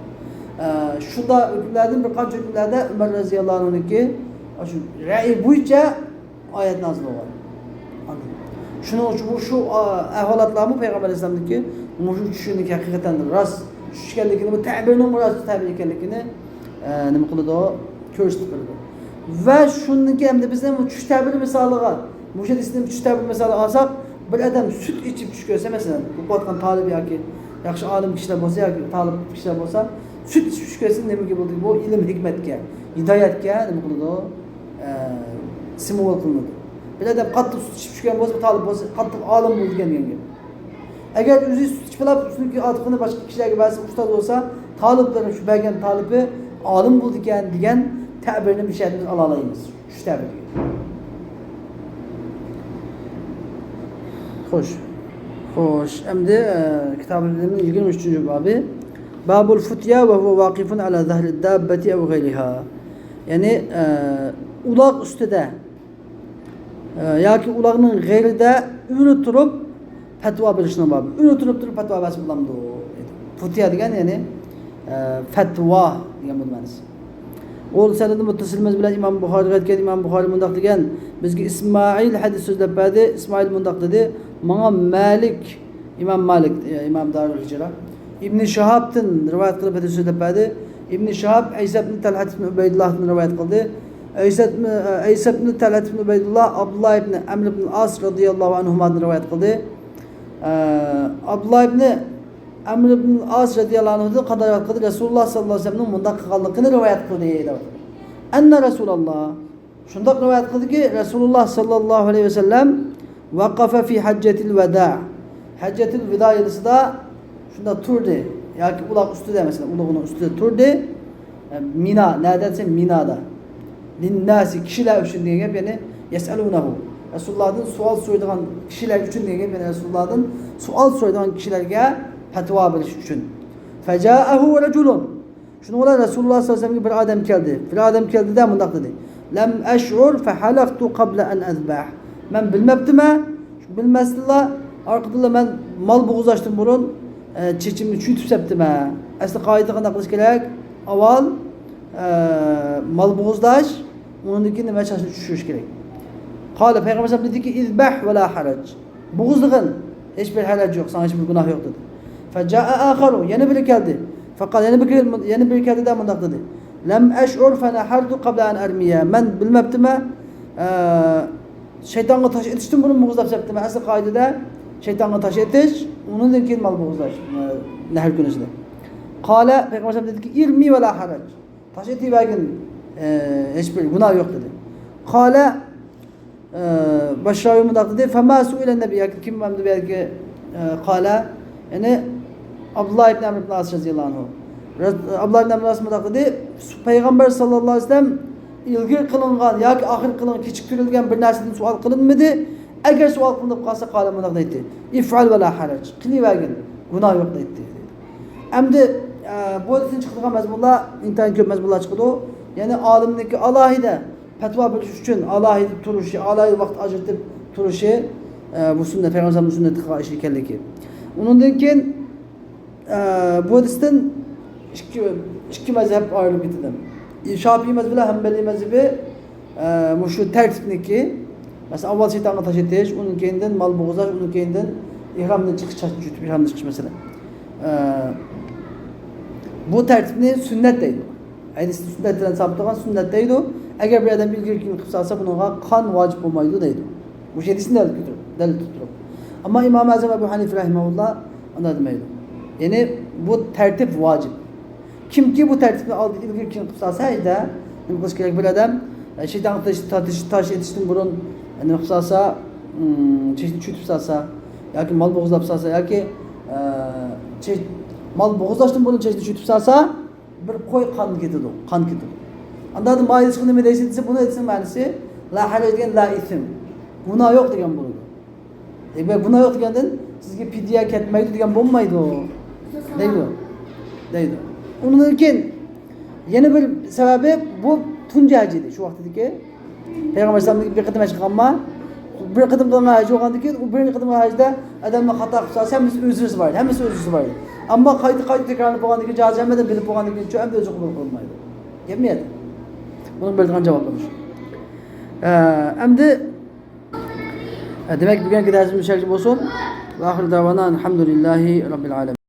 ئە، شۇنداق ھۆكۈملەردىن بىر قانچە ھۆكۈملەردە ئۆمەر رەزىياللاھۇ ئەنھۇنىڭكى شۇ رەئىي بويىچە ئايەت نازىل بولغان. شۇنىڭ ئۈچۈن بۇ شۇ، ئا، ئەھۋالاتلارمۇ پەيغەمبەر ئەلەيھىسسالامنىڭكى مۇشۇ چۈشىنىكى ھەقىقەتەن راست چۈش ئىكەنلىكىنى، بۇ تەبىرنىڭ راست تەبىر ئىكەنلىكىنى، ئە، نېمە قىلىدۇ؟ كۆرسىتىپ بېرىدۇ. ۋە شۇندىن كېيىن ئەمدى بىز بۇ چۈش تەبىر مىسالىغا، مۇشۇ ھەدىستىن چۈش تەبىر مىسالى ئالساق، بىر ئادەم سۈت ئىچىپ چۈش كۆرسە، مەسىلەن، ئوقۇۋاتقان تالىپ ياكى ياخشى ئالىم كىشىلەر بولسا ياكى تالىپ كىشىلەر بولسا، سۈت ئىچىپ چۈش كۆرسە نېمىگە بولىدۇ؟ بۇ ئىلىم ھېكمەتكە، ھىدايەتكە نېمە قىلىدۇ؟ ئە، سىمۋول قىلىنىدۇ. بىر ئادەم قاتتىق سۈت ئىچىپ چۈشكەن بولسا، بىر تالىپ بولسا، قاتتىق ئالىم بولىدىكەن دېگەن گەپ. ئەگەر ئۆزى سۈت ئىچىپ ئالاپ، ئۈستىدىكى ئارتۇقىنى باشقا كىشىلەرگە بەرسە، ئۇستاز بولسا، تالىپلىرى شۇ بەرگەن تالىپى ئالىم بولىدىكەن دېگەن تەبىرنى مۇشۇ يەردىن بىز ئالالايمىز. شۇ تەبىر. خوش. خوش. ئەمدى، ئە، كىتابىمىزنىڭ يىگىرمە ئۈچىنچى بابى. بابۇل فۇتيا ۋە ھۇۋە ۋاقىفۇن ئەلا زەھرىد داببەتى ئەۋ غەيرىھا. يەنى، ئە، ئۇلاغ ئۈستىدە، ئە، ياكى ئۇلاغنىڭ غېرىدە ئۆرە تۇرۇپ پەتىۋا بېرىشنىڭ بابى. ئۆرە تۇرۇپ تۇرۇپ پەتىۋا بەرسە بولامدۇ؟ فۇتيا دېگەن، يەنى، ئە، پەتىۋا دېگەن بۇنىڭ مەنىسى. ئۇ سەنەدى مۇتتەسىل بىلەن ئىمام بۇخارىغا ئېيتكەن، ئىمام بۇخارى مۇنداق دېگەن، بىزگە ئىسمائىل ھەدىس سۆزلەپ بەردى. ئىسمائىل مۇنداق دېدى، ماڭا مالىك، ئىمام مالىك، ئىمام دارۇل ھىجرا، ئىبنى شىھابتىن رىۋايەت قىلىپ ھەدىس سۆزلەپ بەردى. ئىبنى شىھاب ئەيسە ئىبنى تەلھەت ئىبنى ئۇبەيدۇللاھتىن رىۋايەت قىلدى. ئەيسە ئىبنى، ئەيسە ئىبنى تەلھەت ئىبنى ئۇبەيدۇللاھ ئابدۇللاھ ئىبنى ئەمر ئىبنى ئاس رەزىياللاھۇ ئەنھۇمادىن رىۋايەت قىلدى. ئە، ئابدۇللاھ ئىبنى ئەمر ئىبنى ئاس رەزىياللاھۇ ئەنھۇدىن قانداق رىۋايەت قىلدى؟ رەسۇلۇللاھ سەللەللاھۇ ئەلەيھى ۋەسەللەمنىڭ مۇنداق قىلغانلىقىنى رىۋايەت قىلدى، دەپ. ئەننە رەسۇلاللاھ، شۇنداق رىۋايەت قىلدىكى، رەسۇلۇللاھ سەللەللاھۇ ئەلەيھى ۋەسەللەم ۋەقەفە فى ھەججەتىل ۋەدا، ھەججەتىل ۋىدا يىلىسىدا شۇنداق تۇردى ياكى ئۇلاغ ئۈستىدە، مەسىلەن، ئۇلۇغىنىڭ ئۈستىدە تۇردى. مىنا، نەدە دېسە مىنادا. لىنناسى، كىشىلەر ئۈچۈن دېگەن گەپ، يەنى يەسئەلۇنەھۇ، رەسۇلۇللاھدىن سوئال سورايدىغان كىشىلەر ئۈچۈن دېگەن گەپ، يەنى رەسۇلۇللاھدىن سوئال سورايدىغان كىشىلەرگە پەتىۋا بېرىش ئۈچۈن. فەجائەھۇ رەجۇلۇن، شۇنىڭ بىلەن رەسۇلۇللاھ سەللەللاھۇ ئەلەيھى ۋەسەللەمگە بىر ئادەم كەلدى. بىر ئادەم كەلدى-دە مۇنداق دېدى، لەم ئەشئۇر فەھەلەقتۇ قەبلە ئەن ئەزبەھ، مەن بىلمەپتىمەن، بىلمەستىنلا ئارقىدىنلا مەن مال بوغۇزلاشتىن بۇرۇن، ئە، چېچىمنى چۈشۈرتۈپ سەپتىمەن. ئەسلى قائىدىدە قانداق قىلىش كېرەك؟ ئاۋۋال، ئە، مال بوغۇزلاش، ئۇنىڭدىن كېيىن نېمە، چاچنى چۈشۈرۈش كېرەك. قالە، پەيغەمبەر ئەلەيھىسسالام دېدىكى، ئىزبەھ ۋە لا ھەرەج. بوغۇزلىغىن، ھېچبىر ھەرەج يوق، ساڭا ھېچبىر گۇناھ يوق دېدى. فجاء آخر، يەنە بىرى كەلدى. فقال، يەنە بىر، يەنە بىرى كەلدى-دە مۇنداق دېدى. لم أشعر فنحرت قبل أن أرميها، مەن بىلمەپتىمەن، ئە، شەيتانغا تاش ئېتىشتىن بۇرۇن بوغۇزلاپ سەپتىمەن. ئەسلى قائىدىدە شەيتانغا تاش ئېتىش، ئۇنىڭدىن كېيىن مال بوغۇزلاش، ئە، نەھر كۈنىسىدە. قال، پەيغەمبەر ئەلەيھىسسالام دېدىكى، ارمي ولا حرج، تاش ئېتىۋەرگىن، ئە، ھېچبىر گۇناھ يوق دېدى. قال، ئە، باشراۋى مۇنداق دېدى، فما سئل النبي، ياكى كىم ئەمدى بۇ يەردىكى، ئە، قال، يەنى ئابدۇللا ئىبن ئەمر ئىبن ئاس رەزىياللاھۇ ئەنھۇ. رەز-، ئابدۇللا ئىبن ئەمر ئاس مۇنداق دېدى، پەيغەمبەر ساللاللاھۇ ئەلەيھى ۋەسەللەم ئىلگىرى قىلىنغان ياكى ئاخىرقى قىلىنغان، كېچىكتۈرۈلگەن بىر نەرسىدىن سوئال قىلىنمىدى. ئەگەر سوئال قىلىنىپ قالسا، قال، مۇنداق دەيتتى، افعل ولا حرج، قىلىۋەرگىن، گۇناھ يوق دەيتتى. ئەمدى، ئە، بۇ ھەدىستىن چىقىدىغان مەزمۇنلار ئىنتايىن كۆپ مەزمۇنلار چىقىدۇ. يەنى ئالىمنىڭكى ئالاھىدە پەتىۋا بېرىش ئۈچۈن ئالاھىدە تۇرۇشى، ئالاھىدە ۋاقىت ئاجرىتىپ تۇرۇشى، ئە، بۇ سۈننەت، پەيغەمبەر سۈننىتىگە ئىش ئىكەنلىكى. ئۇنىڭدىن كېيىن، ئە، بۇ ھەدىستىن ئىككى، ئىككى مەزھەپ ئايرىلىپ كېتىدۇ. شافىئىي مەزھىپى بىلەن ھەمبەلىي مەزھىپى، ئە، مۇشۇ تەرتىپنىكى، مەسىلەن، ئاۋۋال شەيتانغا تاش ئېتىش، ئۇنىڭ كەينىدىن مال بوغۇزلاش، ئۇنىڭ كەينىدىن ئېھرامدىن چىقىش، چاچنى چۈشۈرتۈپ ئېھرامدىن چىقىش مەسىلە. ئە، بۇ تەرتىپنى سۈننەت دەيدۇ. ھەدىستە سۈننەت بىلەن سابىت بولغان سۈننەت دەيدۇ. ئەگەر بىر ئادەم ئىلگىرى كېيىن قىلىپ سالسا، بۇنىڭغا قان ۋاجىپ بولمايدۇ دەيدۇ. مۇشۇ ھەدىسنى دەلىل كەلتۈرۈپ، دەلىل تۇتۇپ تۇرۇپ. ئەمما ئىمام ئەزەم ئەبۇ ھەنىفە رەھىمەھۇللا ئۇنداق دېمەيدۇ. يەنى بۇ تەرتىپ ۋاجىپ. كىمكى بۇ تەرتىپنى ئالدى ئىلگىرى كېيىن قىلىپ سالسا، ھەجدە نېمە قىلىش كېرەك؟ بىر ئادەم، ئە، شەيتانغا تاش، تاش، تاش ئېتىشتىن بۇرۇن، ئە، نېمە قىلىپ سالسا، ئىم، چېچىنى چۈشۈرتۈپ سالسا، ياكى مال بوغۇزلاپ سالسا، ياكى، ئە، چېچ-، مال بوغۇزلاشتىن بۇرۇن چېچىنى چۈشۈرتۈپ سالسا، بىر قوي قان كېتىدۇ، قان كېتىدۇ. ئاندىن مايىلچىقى نېمە دەيسىز دېسە، بۇنى ئېيتسىڭ مەنىسى، لا ھەرەج دېگەن لا ئىسم، گۇناھ يوق دېگەن بولىدۇ. دېمەك، گۇناھ يوق دېگەندىن سىزگە پىدىيە كەتمەيدۇ دېگەن بولمايدۇ. دەيدۇ. دەيدۇ. ئۇنىڭدىن كېيىن يەنە بىر سەۋەبى، بۇ تۇنجى ھەج ئىدى شۇ ۋاقىتتىكى. پەيغەمبەر ئەلەيھىسسالام بىر قېتىم ھەج قىلغانما؟ بىر قېتىم قىلغان ھەج بولغاندىن كېيىن، ئۇ بىرىنچى قېتىم ھەجدە ئادەمنىڭ خاتا قىلسا، ھەممىسى ئۆزرىسى بار ئىدى. ھەممىسى ئۆزرىسى بار ئىدى. ئەمما قايتا قايتا تەكرارلىنىپ بولغاندىن كېيىن، جازى ھەممىدىن بىلىپ بولغاندىن كېيىن، ئەمدى ئۆزى قوبۇل قىلمايدۇ. گەپ بۇ يەردە. بۇنىڭ بېرىدىغان جاۋابى مۇشۇ. ئە، ئەمدى، ئە، دېمەك، بۈگۈنكى دەرسىمىز شۇ يەرگىچە بولسۇن. ۋە ئاخىر دەۋانا ئەلھەمدۇلىللاھى رەببىل ئالەمىن.